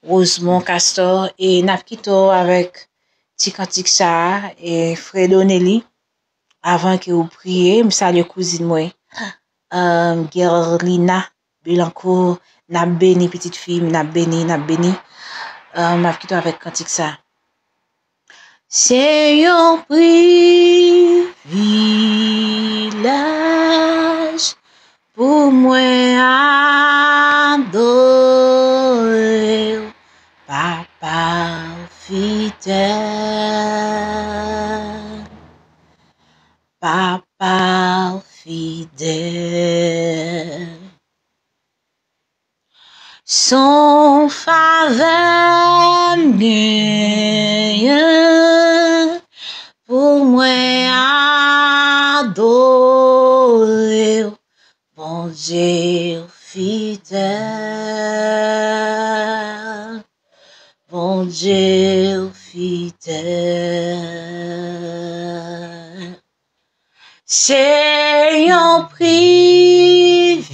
Rosemond Castor, e n ap kite w avèk ti kantik sa a, e Fredo Nelly, avan ke ou priye, m salye kouzin mwen, um, Gerlina Belancourt, n ap beni pitit fi m, n ap beni, n ap beni. Um, m ap kite w avèk kantik sa. Se yon privilèj pou mwen adore w, Papa fidèl, Papa fidèl. S on favè m genyen pou mwen adore w, Bondye fidèl, Bondye fidèl. Se yon privilèj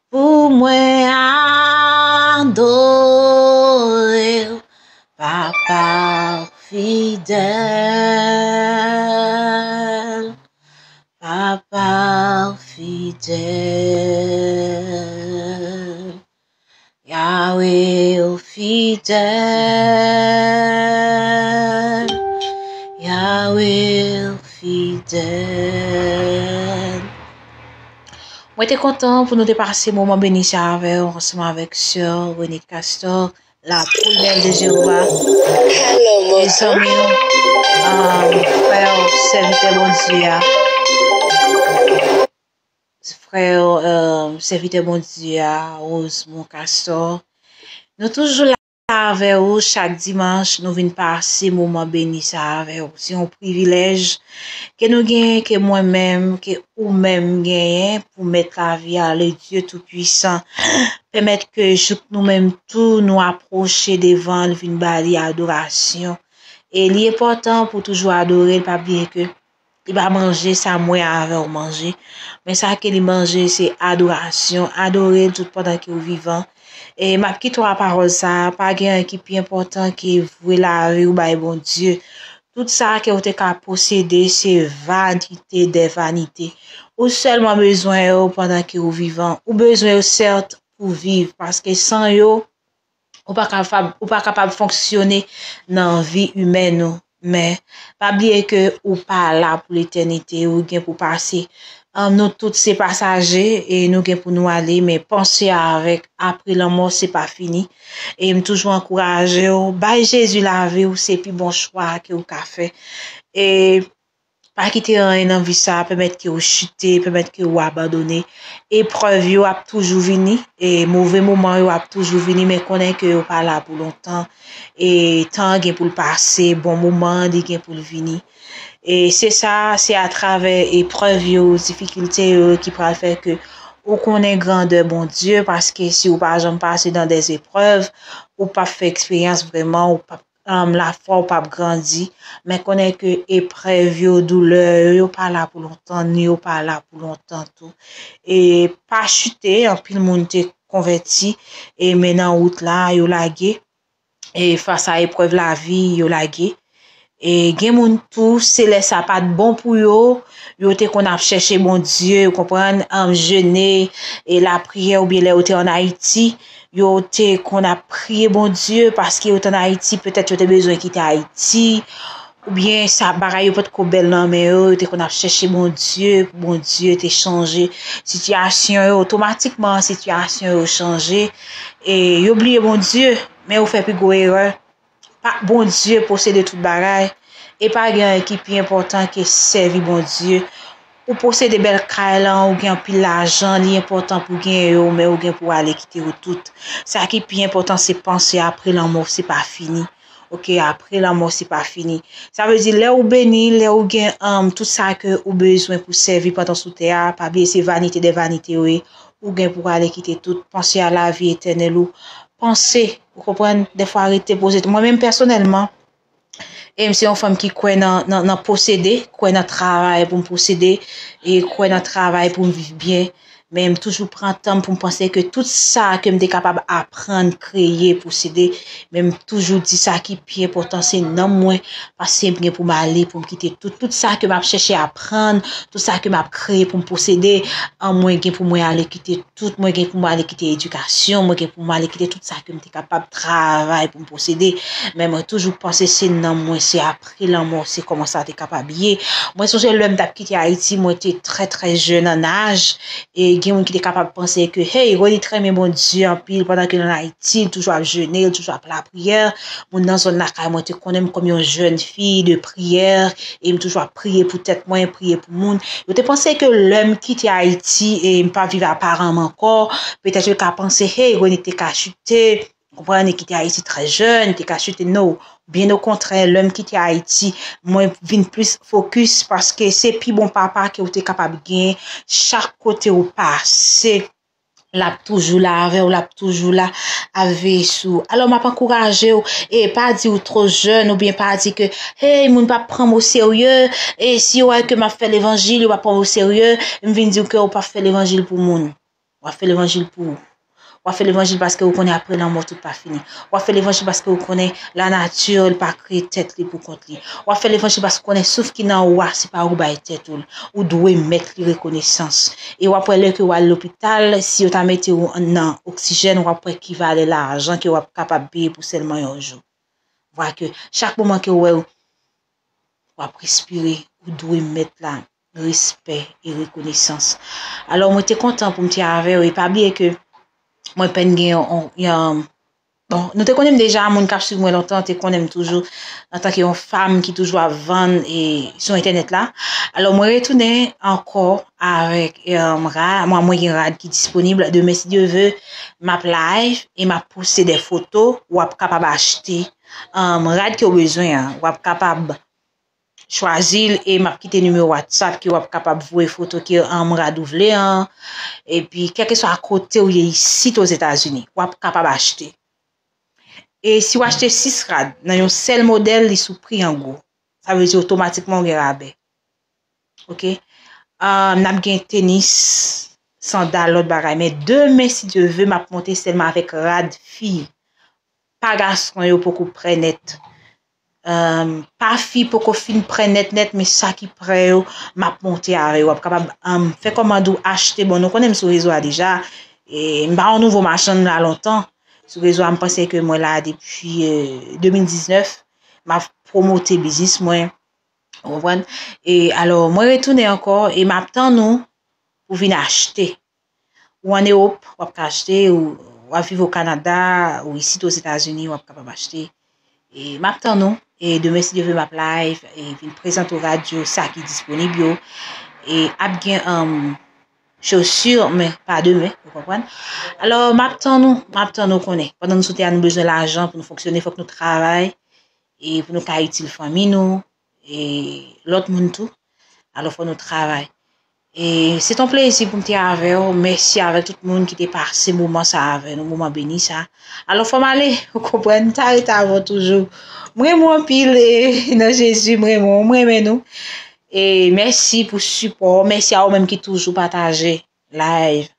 pou mwen adore w, Papa fidèl, Papa fidèl. Yahweh ou fidèl, Yahweh ou fidèl. Mwen te kontan pou nou te pase moman beni sa avè w ansanm avèk sè Renit Castor, la prunelle de Jéhovah. Hello, mezanmi, um, frè sèvitè Bondye a. Frè, euh, sèvitè Bondye a, Rosemond Castor. Nou toujou la avè ou chak dimanch, nou vin pase moman beni sa avè ou. Se yon privilèj ke nou genyen, ke mwen menm, ke ou menm genyen pou mèt lavi a, le Dieu Tout-Puissant. Pèmèt ke jouk nou menm tou, nou apwoche devan l, vin ba li adorasyon. E li enpòtan pou toujou adore l, pa bliye ke li pa manje sa mwen avè w manje, men sa ke li manje se adorasyon. Adore l tout pandan ke w vivan. E m ap kite w a pawòl sa a, pa gen anyen ki pi enpòtan ke vwe lavi w bay Bondye. Tout sa ke w te ka posede se vanite dè vanite. Ou sèlman bezwen yo pandan ke w vivan. Ou bezwen yo sèt pou viv, paske san yo, ou pa kapab, ou pa kapab fonksyone nan vi imèn ou. Men, pa bliye ke ou pa la pou letènite, ou gen pou pase. An, nou tout se pasaje e nou gen pou nou ale, men panse avèk apre lanmò se pa fini. E m toujou ankouraje w, bay Jezi lavi w, se pi bon chwa ke w ka fè. E pa kite anyen nan vi sa a pèmèt ke w chite, pèmèt ke w abandone. Eprèv yo ap toujou vini, e move moman yo ap toujou vini, men konnen ke yo pa la pou lontan. E tan an gen pou l pase, bon moman an li gen pou l vini. E se sa, se atravè eprèv yo, difikilte yo ki pral fè ke ou konnen grandè Bondye, paske si w pa janm pase nan dè eprèv, ou p ap fè eksperyans vrèman, ou p ap um, lafwa w p ap grandi, men konnen ke eprèv yo, doulè yo, yo pa la pou lontan, ni yo pa la pou lontan tou. E pa chite, anpil moun te konvèti, e men nan wout la, yo lage, e fas a eprèv lavi, yo lage. E gen moun tou, se lè sa pa t bon pou yo, yo te konn ap chèche Bondye, ou konprann, um, jene, e lapriyè, oubyen lè yo te ann Ayiti, yo te konn ap priye Bondye, paske yo t ann Ayiti, petèt yo te bezwen kite Ayiti, oubyen sa bagay yo potko bèl nan men yo, yo te konn ap chèche Bondye, pou Bondye te chanje sitiyasyon yo, otomatikman sitiyasyon yo chanje, e yo bliye Bondye, men yo fè pi gwo erè. Pa, Bondye posede tout bagay, e pa gen anyen ki pi enpòtan ke sèvi Bondye. Ou posede bèl kay lan, ou gen anpil lajan, li enpòtan pou genyen yo, men ou gen pou ale kite yo tout. Sa ki pi enpòtan se panse apre lanmò, se pa fini. Oke, apre lanmò, se pa fini. Sa vle di, lè ou beni, lè ou gen, um, tout sa ke ou bezwen pou sèvi pandan sou tè a, pa bliye se vanite dè vanite yo ye. Ou gen pou ale kite tout, panse a lavi etènèl ou. Panse, ou konprann, dèfwa rete poze. Mwen menm pèsonèlman, e m se yon fanm ki kwè nan, nan, nan posede, kwè nan travay pou m posede, e kwè nan travay pou m viv byen. Men m toujou pran tan m pou m panse ke tout sa ke m te kapab aprann, kreye, posede, men m toujou di sa ki pi enpòtan se nanm mwen, paske m gen pou m ale, pou m kite tout, tout sa ke m ap chèche aprann, tout sa ke m ap kreye pou m posede, an mwen gen pou mwen ale kite tout, mwen gen pou mwen ale kite edikasyon, mwen gen pou mwen ale kite tout sa ke m te kapab travay pou m posede. Men mwen toujou panse se nanm mwen, se apre lanmò, se kòman sa te kapab ye. Mwen sonje lè m t ap kite Ayiti, mwen te trè, trè jèn an aj, e gen moun ki te kapab panse ke, hey, Renny t renmen Bondye anpil pandan ke l ann Ayiti, l toujou ap jene, l toujou ap lapriyè. Moun nan zòn lakay mwen te konnen m kòm yon jèn fi de priyè, e m toujou ap priye pou tèt mwen, priye pou moun. Yo te panse ke lè m kite Ayiti e m pa viv a paran m ankò, petèt yo ka panse, hey, Renny te ka chite, konprann, e kite Ayiti trè jèn, te ka chite, no. Byen okontrè, lè m kite Ayiti, mwen vin plis fokis paske se pi bon papa ke w te kapab gen. Chak kote w pase, l ap toujou la avè w, l ap toujou la ap veye sou ou. Alò, m ap ankouraje w, e pa di w twò jèn, oubyen pa di ke, hey, moun p ap pran m oserye, e si yo wè ke m ap fè levanjil, yo p ap pran m oserye, m vin di w ke w p ap fè levanjil pou moun. W ap fè levanjil pou ou. W ap fè levanjil paske ou konnen apre lanmò tout pa fini. W ap fè levanjil paske ou konnen lanati, li pa kreye tèt li pou kont li. W ap fè levanjil paske ou konnen souf ki nan ou a, se pa ou bay tèt ou l. Ou dwe mèt li rekonesans. E w ap wè lè ke w al lopital, si yo ta mete w nan oksijèn, w ap wè ki valè lajan ke w ap kapab peye pou sèlman yon jou. Vwa ke chak moman ke w wè w ap respire, ou dwe mèt la respè e rekonesans. Alò, mwen te kontan pou m te avè w, e pa bliye ke mwen pèn gen yon, yon, bon, nou te konnen m deja, moun k ap swiv mwen lontan te konnen m toujou antanke yon fanm ki toujou ap vann e sou entènèt la. Alò, mwen retounen ankò avèk, um, ra-, mwen, mwen gen rad ki disponib. Demen, si Dye vle, m ap live e m ap poste de foto w ap kapab achte, um, rad ke w bezwen an. W ap kapab chwazi l e m ap kite nimewo WhatsApp ke w ap kapab voye foto ke, um, rad ou vle an. Epi, kèlkeswa kote w ye isit Ozetazini, w ap kapab achte. E si w achte sis rad nan yon sèl modèl, li sou pri an gwo. Sa vle di otomatikman w gen rabè. Oke? Ah, n ap gen tenis, sandal, lòt bagay. Men demen, si Dye vle, m ap monte sèlman avèk rad fi. Pa gason yo poko prè nèt. Um, pa fi poko fin prè nèt nèt, men sa ki prè yo, m ap monte avè yo. W ap kapab, um, fè kòmand ou achte. Bon, nou konnen m sou rezo a deja. E m pa yon nouvo machann la lontan. Sou rezo a, m panse ke mwen la depi, euh, de mil diznèf. M ap pwomote biznis mwen. Ou konprann? E alò, mwen retounen ankò e m ap tann ou pou vin achte. Ou ann Ewòp, w ap ka achte, ou w ap viv o Kanada, ou isit Ozetazini, w ap kapab achte. E m ap tann ou. E demen, si Dye vle, m ap live, e vin prezante w rad yo, sa ki disponib yo. E ap gen, um, chaussure, men pa demen, ou konprann? Alò, m ap tann ou, m ap tann ou konnen. Pandan nou sou tè a, nou bezwen lajan pou nou fonksyone, fòk nou travay, e pou nou ka itil fanmi nou, e lòt moun tou. Alò, fò nou travay. E se t on plezi pou m te avè w. Mèsi avèk tout moun ki te pase moman sa avè nou, moman beni sa. Alò, fò m ale, ou konprann, m ta rete avè w toujou. M renmen w anpil, e nan Jezi, m renmen w, m renmen nou. E mèsi pou sipò w. Mèsi a ou menm ki toujou pataje live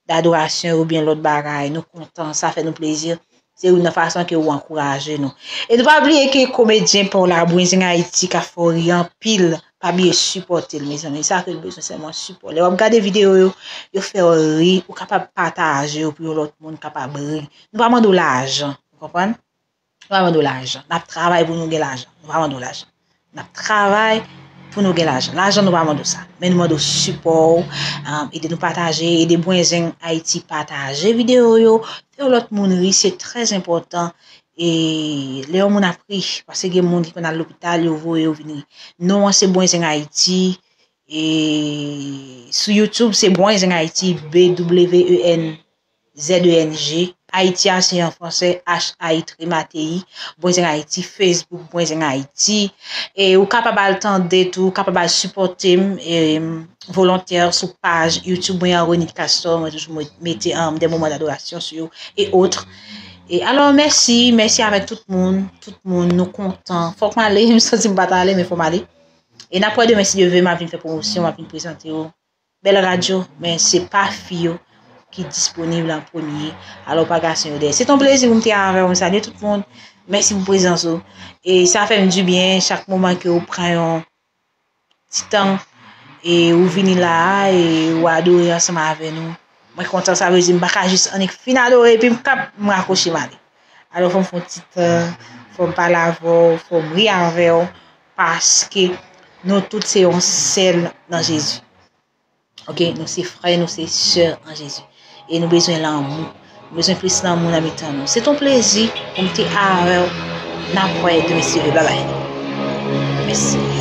dadorasyon oubyen lòt bagay. Nou kontan, sa fè nou plezi. Se youn nan fason ke ou ankouraje nou. E nou pa bliye ke komedyen pa w la, Bwenzen Ayiti, k ap fè w ri anpil. Pa bliye sipòte l, mezanmi. Sa ke l bezwen, sèlman sipò. Lè w ap gade videyo yo, yo fè w ri, ou kapab pataje yo pou yon lòt moun kapab ri. Nou pa mande w lajan, ou konprann? Nou pa mande w lajan. N ap travay pou nou gen lajan. Nou pa mande w lajan. N ap travay pou nou gen lajan. Lajan nou pa mande w sa. Men nou mande w sipò w, um, ede nou pataje, ede Bwenzen Ayiti pataje videyo yo, fè yon lòt moun ri, se trè enpòtan. E lè yon moun ap ri, paske gen moun ki konn al lopital, yo voye yo vin ri. Non an se Bwenzen Ayiti. E sou YouTube, se Bwenzen Ayiti, B W E N Z E N G. Ayiti a se an fransè, H A Y T M A T I. Bwenzen Ayiti, Facebook, Bwenzen Ayiti. E ou kapab al tande tou, ou kapab al sipòte m, e, volontè sou paj YouTube mwen an, Renid Castor. Mwen toujou mete, um, des moments d'adoration sou yo, e otre. E alò, mèsi, mèsi avèk tout moun, tout moun, nou kontan. Fòk m ale, m santi m pa t ale, men fò m ale. E n ap wè demen, si Dye vle, m ap vin fè pwomosyon, m ap vin prezante yo. Bèl radyo, men se pa fi yo ki disponib an premye. Alò, pa gason yo dèyè. Se t on plezi pou m te avè w, m salye tout moun. Mèsi pou prezans ou. E sa fè m dibyen, chak moman ke ou pran yon ti tan, e ou vini la a, e ou adore ansanm avè nou. Mwen kontan, sa vle di m pa ka jis annik fin adore, epi m kap, m rakwoche m ale. Alò, fò m fè yon ti tan, fò m pale avè w, fò m ri avè w, paske nou tout se yon sèl nan Jezi. Oke, nou se frè, nou se sè an Jezi. E nou bezwen lanmou. Nou bezwen plis lanmou nan mitan nou. Se t on plezi pou m te avè w. N ap wè demen, si Dye vle. Babay. Mèsi.